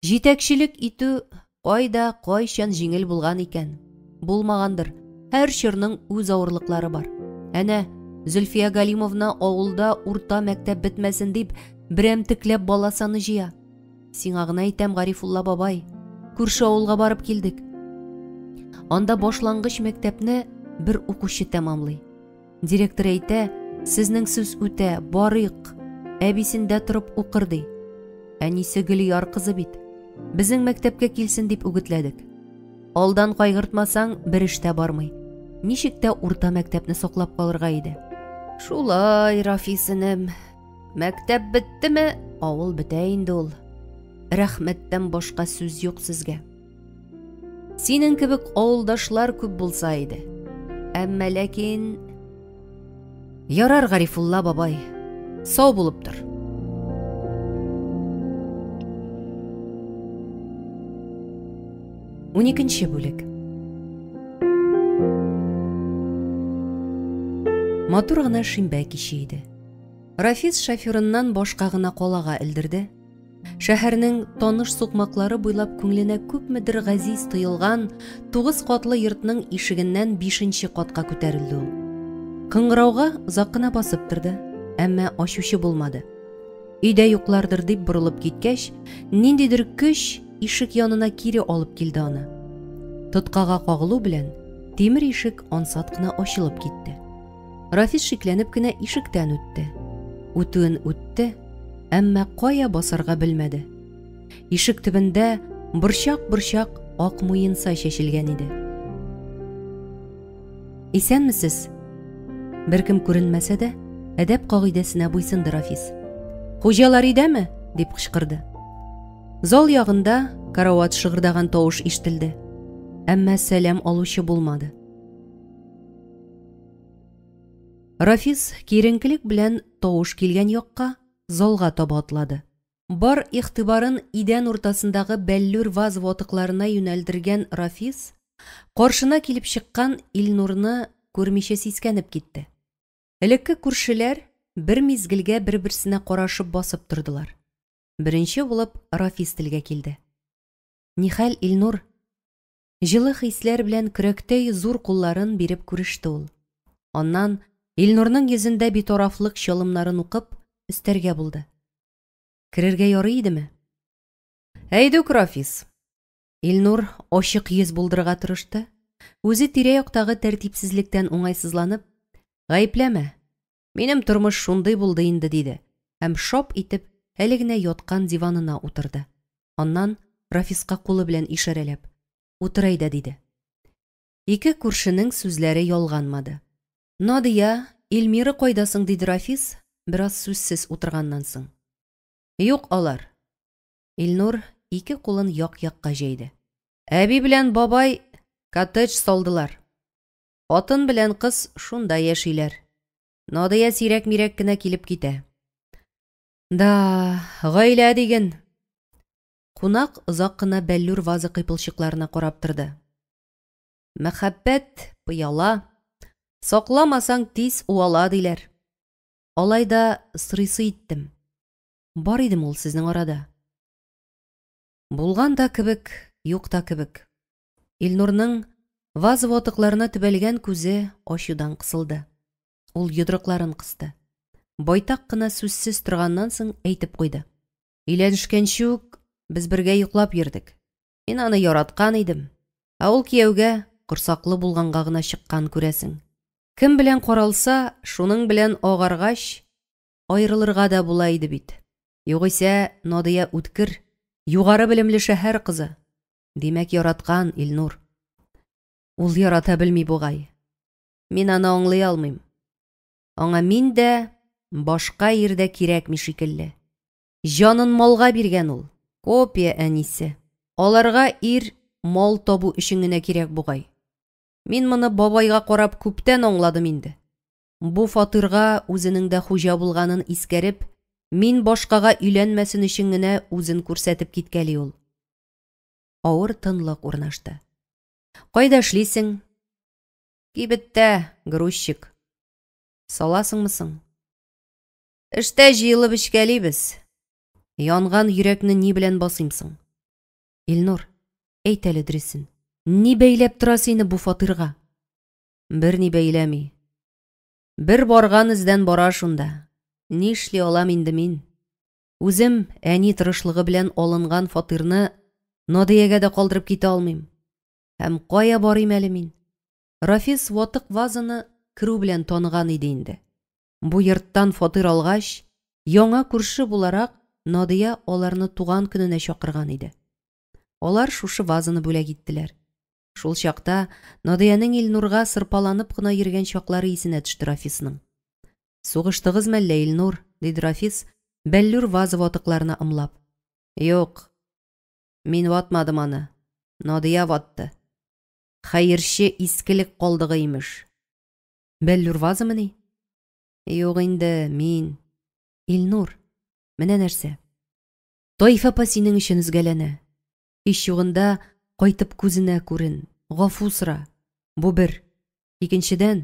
Җитәкчелек итү кайда, кайчан җиңел булган икән? Булмагандыр. Һәр чорның үз авырлыклары бар. Әнә, Зөлфия Галимовна авылда урта мәктәп бетмәсен дип, берәмтекләп бала саны җыя. Сиңа гына әйтәм, Гарифулла бабай, күрше авылга барып килдек. Анда башлангыч мәктәпне бер укучы тәмамлый. Директор әйтә, сезнең сүз үтә, барыйк, әбисендә торып укыр ди. Әнисе Гөлияр кызы бит. Безнең мәктәпкә килсен дип үгетләдек. Алдан кайгыртмасаң, бер эш тә бармый. Ничек тә урта мәктәпне саклап калырга иде. Шулай, Рафис энем. Мәктәп беттеме, авыл бетә инде ул. Рәхмәттән башка сүз юк сезгә. Синең кебек авылдашлар күп булса иде. Әмма ләкин... Ярар, Гарифулла бабай, сау булып тор. Уникенче бүлек. Матур гына шимбә киче иде. Рафис шоферыннан башка гына калага элдерде. Шәһәрнең таныш сукмаклары буйлап күңеленә күпмедер газиз тоелган тугыз катлы йортның ишегеннән бишенче катка күтәрелде ул. Кыңгырауга озак кына басып торды, әмма ачучы булмады. Өйдә юклардыр дип борылып киткәч, ниндидер көч ишек янына кире алып килде аны. Тоткага кагылу белән тимер ишек ансат кына ачылып китте. Рафис шикләнеп кенә ишектән үтте. Үтүен үтте, әмма кая басарга белмәде. Ишек төбендә борчак-борчак ак муенса чәчелгән иде. Исәнмесез? Беркем күренмәсә дә, әдәп кагыйдәсенә буйсынды Рафис. Хуҗалар өйдәме? дип кычкырды. Зал ягында карават шыгырдаган тавыш ишетелде. Әмма сәлам алучы булмады. Рафис киеренкелек белән тавыш килгән якка, залга таба атлады. Бар игътибарын идән уртасындагы бәллүр ваза ватыкларына юнәлдергән Рафис каршына килеп чыккан Илнурны күрмичә сискәнеп китте. Элекке күршеләр бер мизгелгә бер-берсенә карашып басып тордылар. Беренче булып Рафис телгә килде. Нихәл, Илнур? Җылы хисләр белән көрәктәй зур кулларын биреп күреште ул. Аннан, Илнурның йөзендә битарафлык чалымнарын укып, өстәргә булды. Керергә ярый идеме? Әйдүк, Рафис. Илнур ачык йөз булдырырга тырышты. Үзе тирә-яктагы тәртипсезлектән уңайсызланып, Гаепләмә, минем тормыш шундый булды инде, диде һәм шап итеп әле генә яткан диванына утырды. Аннан Рафиска кулы белән ишарәләп, Утыр әйдә, диде. Ике күршенең сүзләре ялганмады. Надия, Эльмира кайда соң? диде Рафис, бераз сүзсез утырганнан соң. Юк алар. Илнур ике кулын як-якка җәйде. Әби белән бабай коттедж салдылар. Хатын белән кыз шунда яшиләр. Надия сирәк-мирәк кенә килеп китә. Да, гаилә диген. Кунак озак кына бәллүр ваза кыйпылчыкларына карап торды. Мәхәббәт пыяла, сакламасаң тиз уала, диләр. Алай да сорыйсы иттем. Бар идеме ул сезнең арада? Булган да кебек, юк та кебек. Илнурның ваза ватыкларына төбәлгән күзе ачудан кысылды. Ул йодрыкларын кысты. Байтак кына сүзсез торганнан соң әйтеп куйды. Өйләнешкәнче үк без бергә йоклап йөрдек. Мин аны яраткан идем. Ә ул кияүгә корсаклы булганга гына чыккан, күрәсең. Кем белән каралса, шуның белән агаргач, аерылырга да була иде бит. Югыйсә, Надия үткер, югары белемле шәһәр кызы. Димәк, яраткан Илнур. Ул ярата белми бугай. Мин аны аңлый алмыйм. Аңа мин дә, башка ир дә кирәкми шикелле. Җанын малга биргән ул. Копия әнисе. Аларга ир мал табу өчен генә кирәк бугай. Мин моны бабайга карап күптән аңладым инде. Бу фатирга үзенең дә хуҗа булганын искәреп, мин башкага өйләнмәсен өчен генә үзен күрсәтеп киткәли ул. Авыр тынлык урнашты. Кайда эшлисең? Кибеттә, грузчик. Саласыңмы соң? Эштә җыелып эчкәлибез. Янган йөрәкне ни белән басыйм соң? Илнур, әйт әле дөресен. Ни бәйләп тора сине бу фатирга? Берни бәйләми. Бер барган эздән бара шунда. Нишли алам инде мин? Үзем әни тырышлыгы белән алынган фатирны Надиягә дә калдырып китә алмыйм. Һәм кая барыйм әле мин? Рафис ватык вазаны керү белән таныган иде инде. Бу йорттан фатир алгач, яңа күрше буларак Надия аларны туган көненә чакырган иде. Алар шушы вазаны бүләк иттеләр. Шул чакта Надиянең Илнурга сырпаланып кына йөргән чаклары исенә төште Рафисның. Сугыштыгыз мәллә, Илнур? диде Рафис, бәллүр ваза ватыкларына ымлап. Юк. Мин ватмадым аны. Надия ватты. Хәерче искелек калдыгы, имеш. Бәллүр вазамыни? Юк инде, мин. Илнур, менә нәрсә. Таифә апа синең өчен өзгәләнә. Һич югында кайтып күзенә күрен, гафу сора. Бу бер. Икенчедән,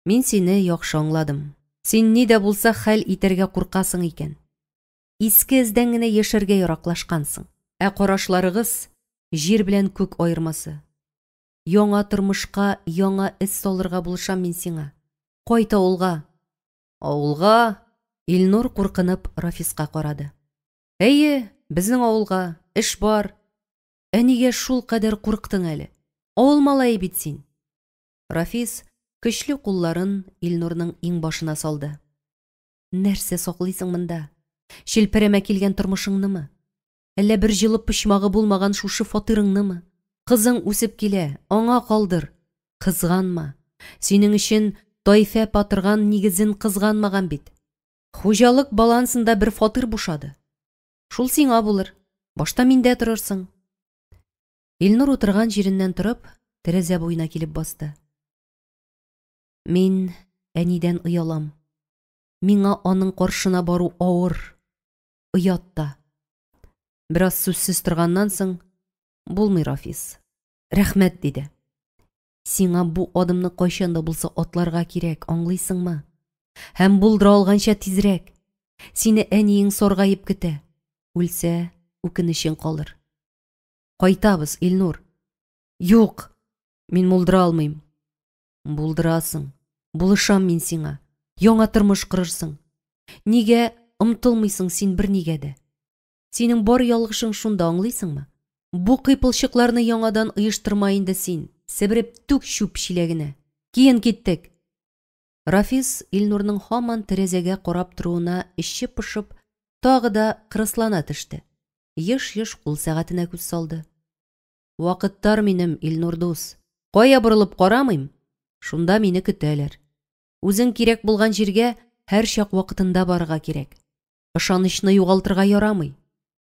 мин сине яхшы аңладым. Син ни дә булса хәл итәргә куркасың икән. Иске эздән генә яшәргә яраклашкансың. Ә карашларыгыз җир белән күк аермасы. Яңа тормышка яңа эз салырга булышам мин сиңа. Кайт авылга. Авылга? Илнур куркынып Рафиска карады. Әйе, безнең авылга. Эш бар. Ә нигә шул кадәр курктың әле? Авыл малае бит син. Рафис көчле кулларын Илнурның иңбашына салды. Нәрсә саклыйсың монда? Челпәрәмә килгән тормышыңнымы? Әллә бер җылы почмагы булмаган шушы фатирыңнымы? Кызың үсеп килә, аңа калдыр. Кызганма. Синең өчен Тайфә апа торган нигезен кызганмаган бит. Хуҗалык балансында бер фатир бушады. Шул сиңа булыр. Башта миндә торырсың. Илнур утырган җиреннән торып, тәрәзә буена килеп басты. Мин әнидән оялам. Миңа аның каршына бару авыр. Оят та. Бераз сүзсез торганнан соң, булмый, Рафис. Рәхмәт, диде. Сиңа бу адымны кайчан да булса атларга кирәк, аңлыйсыңмы? Һәм булдыра алганча тизрәк. Сине әниең саргаеп көтә. Үлсә, үкенечең калыр. Кайтабыз, Илнур. Юк, мин булдыра алмыйм. Булдырасың. Булышам мин сиңа. Яңа тормыш корырсың. Нигә омтылмыйсың син бернигә дә. Синең бар ялгышың шунда, аңлыйсыңмы? Бу кыйпылчыкларны яңадан оештырма инде син, себереп түк чүп чиләгенә. Киен, киттек! Рафис Илнурның һаман тәрәзәгә карап торуына эче пошып, тагы да кырыслана төште. Еш-еш кул сәгатенә күз салды. Вакыт тар минем, Илнур дус. Кая борылып карамыйм, шунда мине көтәләр. Үзең кирәк булган җиргә һәрчак вакытында барырга кирәк. Ышанычны югалтырга ярамый.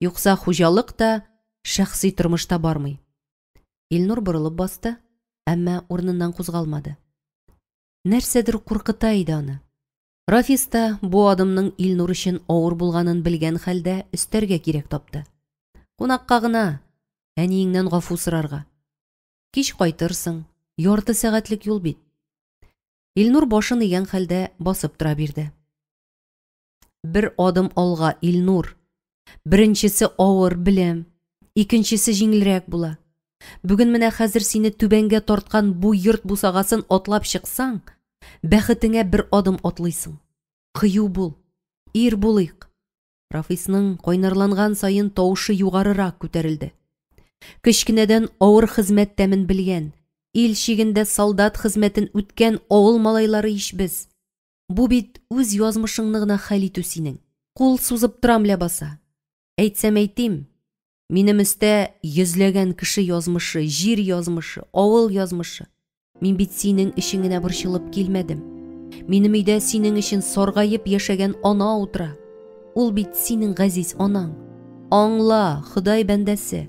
Юкса хуҗалык та, шәхси тормыш та бармый. Илнур борылып басты, әмма урыныннан кузгалмады. Нәрсәдер куркыта иде аны. Рафис та бу адымның Илнур өчен авыр булганын белгән хәлдә өстәргә кирәк тапты. Кунакка гына, әниеңнән гафу сорарга. Кич кайтырсың, ярты сәгатьлек юл бит. Илнур башын игән хәлдә басып тора бирде. Бер адым алга, Илнур. Беренчесе авыр, беләм. Икенчесе җиңелрәк була. Бүген менә хәзер сине түбәнгә тарткан бу йорт бусагасын атлап чыксаң, бәхетеңә бер адым атлыйсың. Кыю бул, ир булыйк. Рафисның кайнарланган саен тавышы югарырак күтәрелде. Кечкенәдән авыр хезмәт тәмен белгән, ил чигендә солдат хезмәтен үткән авыл малайлары ич без. Бу бит үз язмышыңны гына хәл итү синең. Кул сузып торам ләбаса. Әйтсәм әйтим, минем өстә йөзләгән кеше язмышы, җир язмышы, авыл язмышы. Мин бит синең өчен генә борчылып килмәдем. Минем өйдә синең өчен саргаеп яшәгән ана утыра. Ул бит синең газиз анаң. Аңла, Ходай бәндәсе.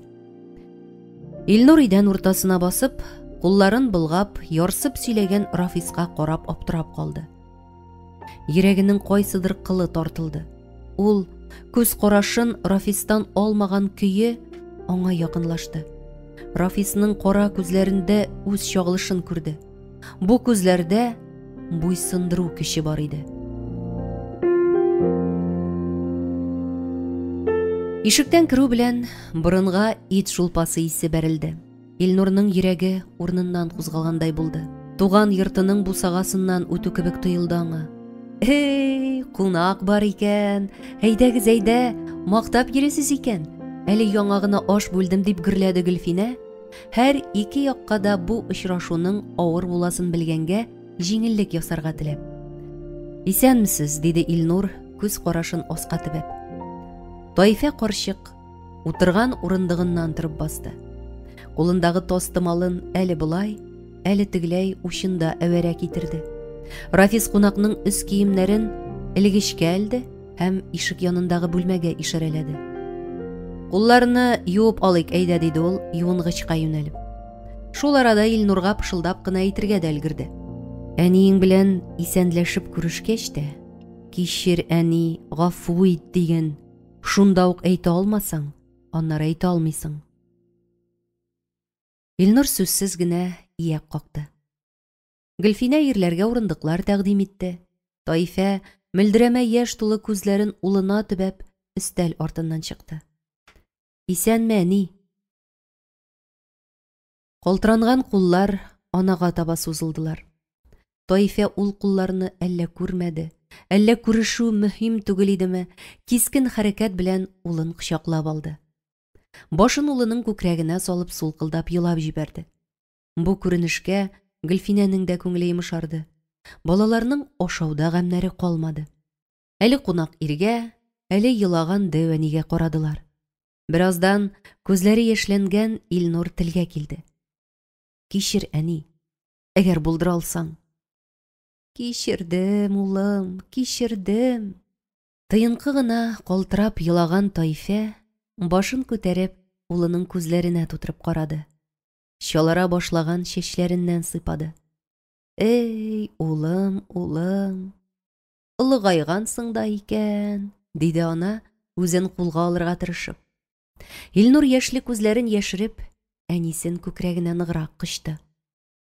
Илнур идән уртасына басып, кулларын болгап, ярсып сөйләгән Рафиска карап аптырап калды. Йөрәгенең кайсыдыр кылы тартылды. Ул, күз карашын Рафистан алмаган көе, аңа якынлашты. Рафисның кара күзләрендә үз чагылышын күрде. Бу күзләрдә буйсындыру көче бар иде. Ишектән керү белән борынга ит шулпасы исе бәрелде. Илнурның йөрәге урыныннан кузгалгандай булды. Туган йортының бусагасыннан үтү кебек тоелды аңа. Эй, кунак бар икән. Әйдәгез, әйдә, мактап йөрисез икән. Әле яңа гына аш бүлдем дип гөрләде Гөлфинә. Һәр ике якка да бу очрашуның авыр буласын белгәнгә, җиңеллек ясарга теләп. Исәнмесез, диде Илнур, күз карашын аска төбәп. Таифә карчык утырган урындыгыннан торып басты. Кулындагы тастымалын әле болай, әле тегеләй учында әвәрә китерде. Рафис кунакның өс киемнәрен элгечкә элде һәм ишек янындагы бүлмәгә ишарәләде. Кулларны юып алыйк, әйдә, диде ул, юынгычка юнәлеп. Шул арада Илнурга пышылдап кына әйтергә дә өлгерде. Әниең белән исәнләшеп күрешкәч тә, кичер, әни, гафу ит диген. Шунда ук әйтә алмасаң, аннары әйтә алмыйсың. Илнур сүзсез генә ияк какты. Гөлфинә ирләргә урындыклар тәкъдим итте. Таифә, мөлдерәмә яшь тулы күзләрен улына төбәп, өстәл артыннан чыкты. Исәнме, әни? Калтыранган куллар анага таба сузылдылар. Таифә ул кулларны әллә күрмәде, әллә күрешү мөһим түгел идеме, кискен хәрәкәт белән улын кочаклап алды. Башын улының күкрәгенә салып сулкылдап елап җибәрде. Бу күренешкә Гөлфинәнең дә күңеле йомшарды. Балаларның ашауда гамьнәре калмады. Әле кунак иргә, әле елаган дәү әнигә карадылар. Бераздан күзләре яшьләнгән Илнур телгә килде. Кичер, әни, әгәр булдыра алсаң. Кичердем, улым, кичердем. Тыенкы гына калтырап елаган Таифә, башын күтәреп, улының күзләренә тутырып карады. Чалара башлаган чәчләреннән сыйпады. Эй, улым, улым, олыгайгансың да икән, диде ана, үзен кулга алырга тырышып. Илнур яшьле күзләрен яшереп, әнисен күкрәгенә ныграк кочты.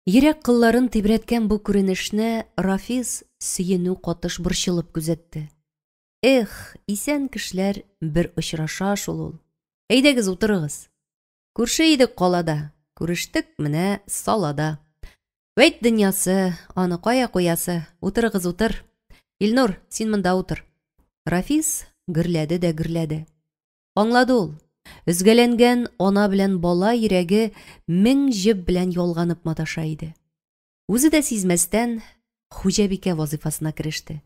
Йөрәк кылларын тибрәткән бу күренешне Рафис сөенү катыш борчылып күзәтте. Эх, исән кешеләр бер очраша шул ул. Әйдәгез утырыгыз. Күрше идек калада, күрештек менә салада. Вәйт дөньясы, аны кая куясы? Утырыгыз, утыр. Илнур, син монда утыр. Рафис гөрләде дә гөрләде. Аңлады ул, өзгәләнгән ана белән бала йөрәге 1000 җеп белән ялганып маташа иде. Үзе дә сизмәстән, хуҗабикә вазыйфасына кереште.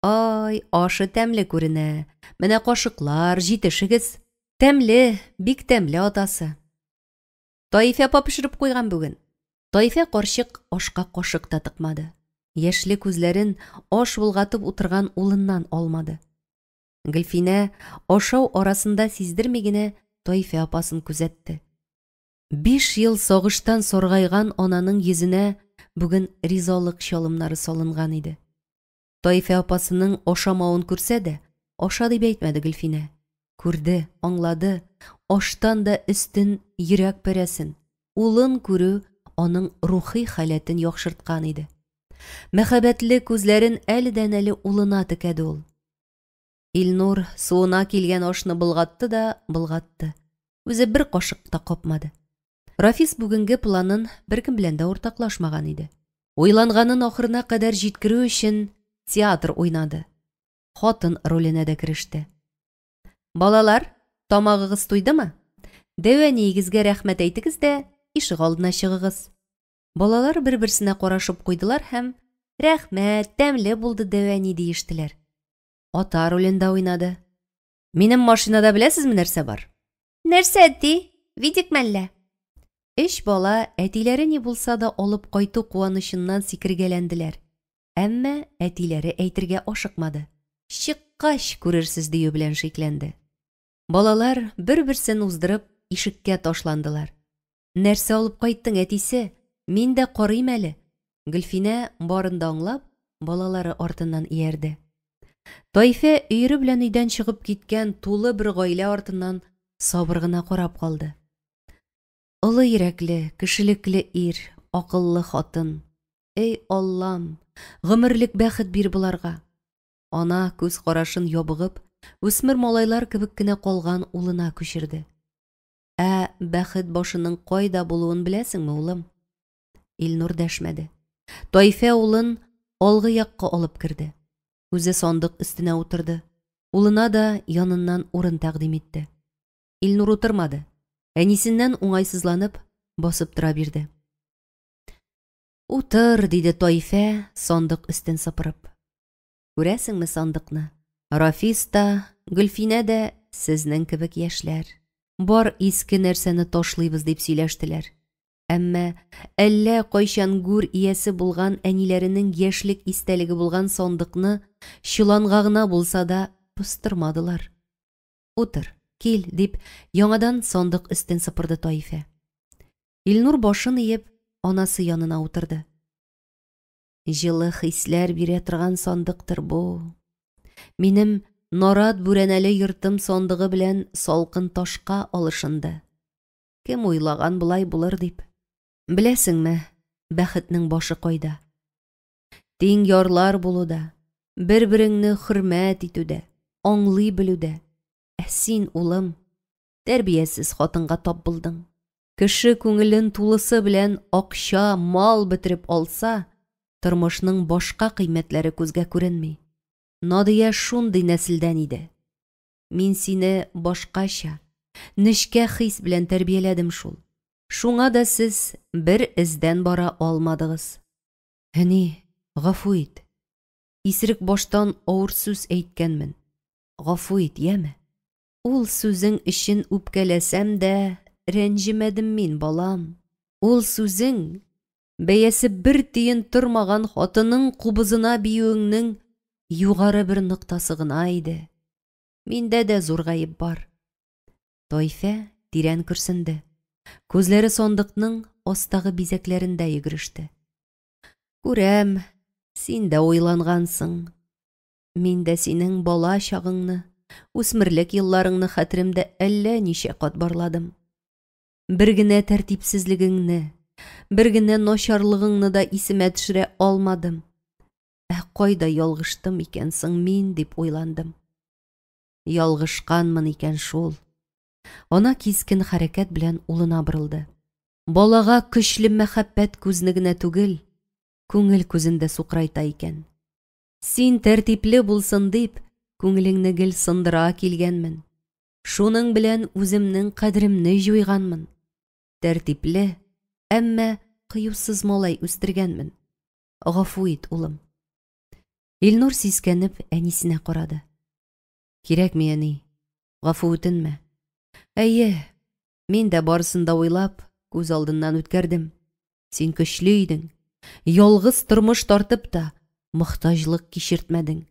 Ай, ашы тәмле күренә. Менә кашыклар, җитешегез. Тәмле, бик тәмле атасы. Таифә апа пешереп куйган бүген. Таифә карчык ашка кашык та тыкмады. Яшьле күзләрен аш болгатып утырган улыннан алмады. Гөлфинә ашау арасында сиздерми генә Таифә апасын күзәтте. 5 ел сагыштан саргайган ананың йөзенә бүген ризалык чалымнары салынган иде. Таифә апасының ашамавын күрсә дә, аша дип әйтмәде Гөлфинә. Күрде, аңлады, аштан да өстен йөрәк парәсен, улын күрү аның рухи халәтен яхшырткан иде. Мәхәббәтле күзләрен әледән-әле улына текәде ул. Илнур суына килгән ашны болгатты да болгатты. Үзе бер кашык та капмады. Рафис бүгенге планын беркем белән дә уртаклашмаган иде. Уйланганын ахырына кадәр җиткерү өчен театр уйнады. Хатын роленә дә кереште. Балалар, тамагыгыз туйдымы? Дәү әниегезгә рәхмәт әйтегез дә ишегалдына чыгыгыз. Балалар бер-берсенә карашып куйдылар һәм «Рәхмәт, тәмле булды, дәү әни» диештеләр. Ата ролендә уйнады. Минем машинада беләсезме нәрсә бар? Нәрсә, әти? Видик мәллә? Өч бала әтиләре ни булса да алып кайту куанычыннан сикергәләнделәр. Әмма әтиләре әйтергә ашыкмады. Чыккач күрерсез дию белән шикләнде. Балалар бер-берсен уздырып ишеккә ташландылар. Нәрсә алып кайттың, әтисе? Мин дә карыйм әле. Гөлфинә барын да аңлап, балалары артыннан иярде. Таифә өере белән өйдән чыгып киткән тулы бер гаилә артыннан сабыр гына карап калды. Олы йөрәкле, кешелекле ир, акыллы хатын. Эй Аллам, гомерлек бәхет бир боларга. Ана күз карашын ябыгып, үсмер малайлар кебек кенә калган улына күчерде. Ә бәхет башының кайда булуын беләсеңме, улым? Илнур дәшмәде. Таифә улын алгы якка алып керде. Үзе сандык өстенә утырды. Улына да яныннан урын тәкъдим итте. Илнур утырмады. Әнисеннән уңайсызланып басып тора бирде. Утыр, диде Таифә, сандык өстен сыпырып. Күрәсеңме сандыкны? Рафис та, Гөлфинә дә сезнең кебек яшьләр. Бар иске нәрсәне ташлыйбыз дип сөйләштеләр. Әмма әллә кайчан гүр иясе булган әниләренең яшьлек истәлеге булган сандыкны чоланга гына булса да постырмадылар. Утыр, кил, дип яңадан сандык өстен сыпырды Таифә. Илнур башын иеп, анасы янына утырды. Җылы хисләр бирә торган сандыктыр бу. Минем нарат бүрәнәле йортым сандыгы белән салкын ташка алышынды. Кем уйлаган болай булыр дип? Беләсеңме, бәхетнең башы кайда? Тиң ярлар булуда, бер-береңне хөрмәт итүдә, аңлый белүдә. Ә син, улым, тәрбиясез хатынга тап булдың. Кеше күңелен тулысы белән акча, мал бетереп алса, тормышның башка кыйммәтләре күзгә күренми. Надия шундый нәселдән иде. Мин сине башкача, нечкә хис белән тәрбияләдем шул. Шуңа да сез бер эздән бара алмадыгыз. Әни, гафу ит. Исерек баштан авыр сүз әйткәнмен. Гафу ит, яме? Ул сүзең өчен үпкәләсәм дә, рәнҗемәдем мин, балам. Ул сүзең бәясе бер тиен тормаган хатының кубызына биюеңнең югары бер ноктасы гына иде. Миндә дә зур гаеп бар. Таифә тирән көрсенде. Күзләре сандыкның астагы бизәкләрендә йөгереште. Күрәм, син дә уйлангансың. Мин дә синең бала чагыңны, үсмерлек елларыңны хәтеремдә әллә ничә кат барладым. Бер генә тәртипсезлегеңне, бер генә начарлыгыңны да исемә төшерә алмадым. Ә кайда ялгыштым икән соң мин, дип уйландым. Ялгышканмын икән шул. Ана кискен хәрәкәт белән улына борылды. Балага көчле мәхәббәт күзне генә түгел, күңел күзен дә сукырайта икән. Син тәртипле булсын дип, Күңелеңне гел сындыра килгәнмен. Шуның белән үземнең кадеремне җуйганмын. Тәртипле, әмма кыюсыз малай үстергәнмен. Гафу ит, улым. Илнур сискәнеп әнисенә карады. Кирәкми, әни. Гафу үтенмә. Әйе, мин дә барысын да уйлап, күз алдыннан үткәрдем. Син көчле идең. Ялгыз тормыш тартып та, мохтаҗлык кичертмәдең.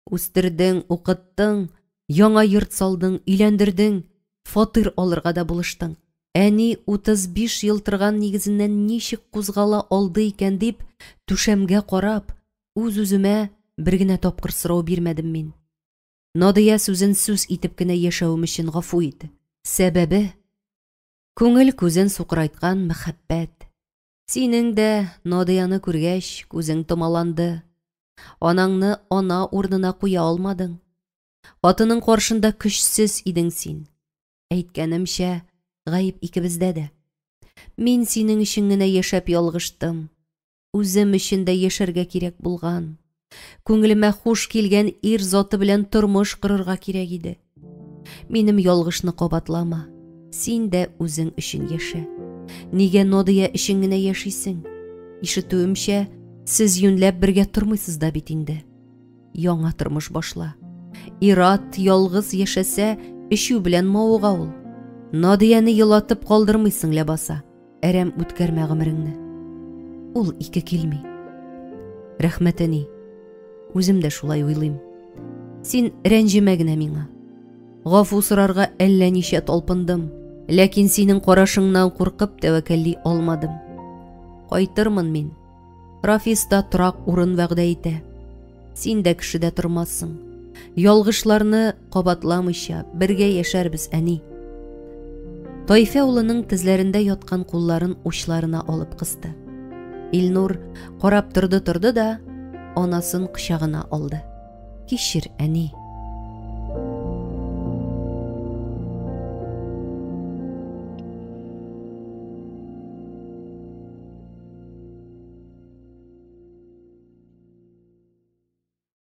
Үстердең, укыттың, яңа йорт салдың, өйләндердең, фатир алырга да булыштың. Әни 35 ел торган нигезеннән ничек кузгала алды икән дип, түшәмгә карап, үз-үземә бер генә тапкыр сорау бирмәдем мин. Надия сүзен сүз итеп кенә яшәвем өчен гафу ит. Сәбәбе күңел күзен сукырайткан мәхәббәт. Синең дә, Надияны күргәч, күзең томаланды. Анаңны ана урынына куя алмадың. Хатының каршында көчсез идең син. Әйткәнемчә, гаеп икебездә дә. Мин синең өчен генә яшәп ялгыштым. Үзем өчен дә яшәргә кирәк булган. Күңелемә хуш килгән ир заты белән тормыш корырга кирәк иде. Минем ялгышны кабатлама. Син дә үзең өчен яшә. Нигә Нодия өчен генә яшисең? Ишетүемчә, сез юньләп бергә тормыйсыз да бит инде. Яңа тормыш башла. Ират ялгыз яшәсә, эчү белән мавыга ул. Надияне елатып калдырмыйсың ләбаса. Әрәм үткәрмә гомереңне. Ул ике килми. Рәхмәт, әни. Үзем дә шулай уйлыйм. Син рәнҗемә генә миңа. Гафу сорарга әллә ничә талпындым, ләкин синең карашыңнан куркып тәвәккәлли алмадым. Кайтырмын мин. Рафис та торак урын вәгъдә итә. Син дә кешедә тормассың. Ялгышларны кабатламыйча бергә яшәрбез, әни. Тайфә улының тезләрендә яткан кулларын учларына алып кысты. Илнур карап торды-торды да анасын кочагына алды. Кичер, әни.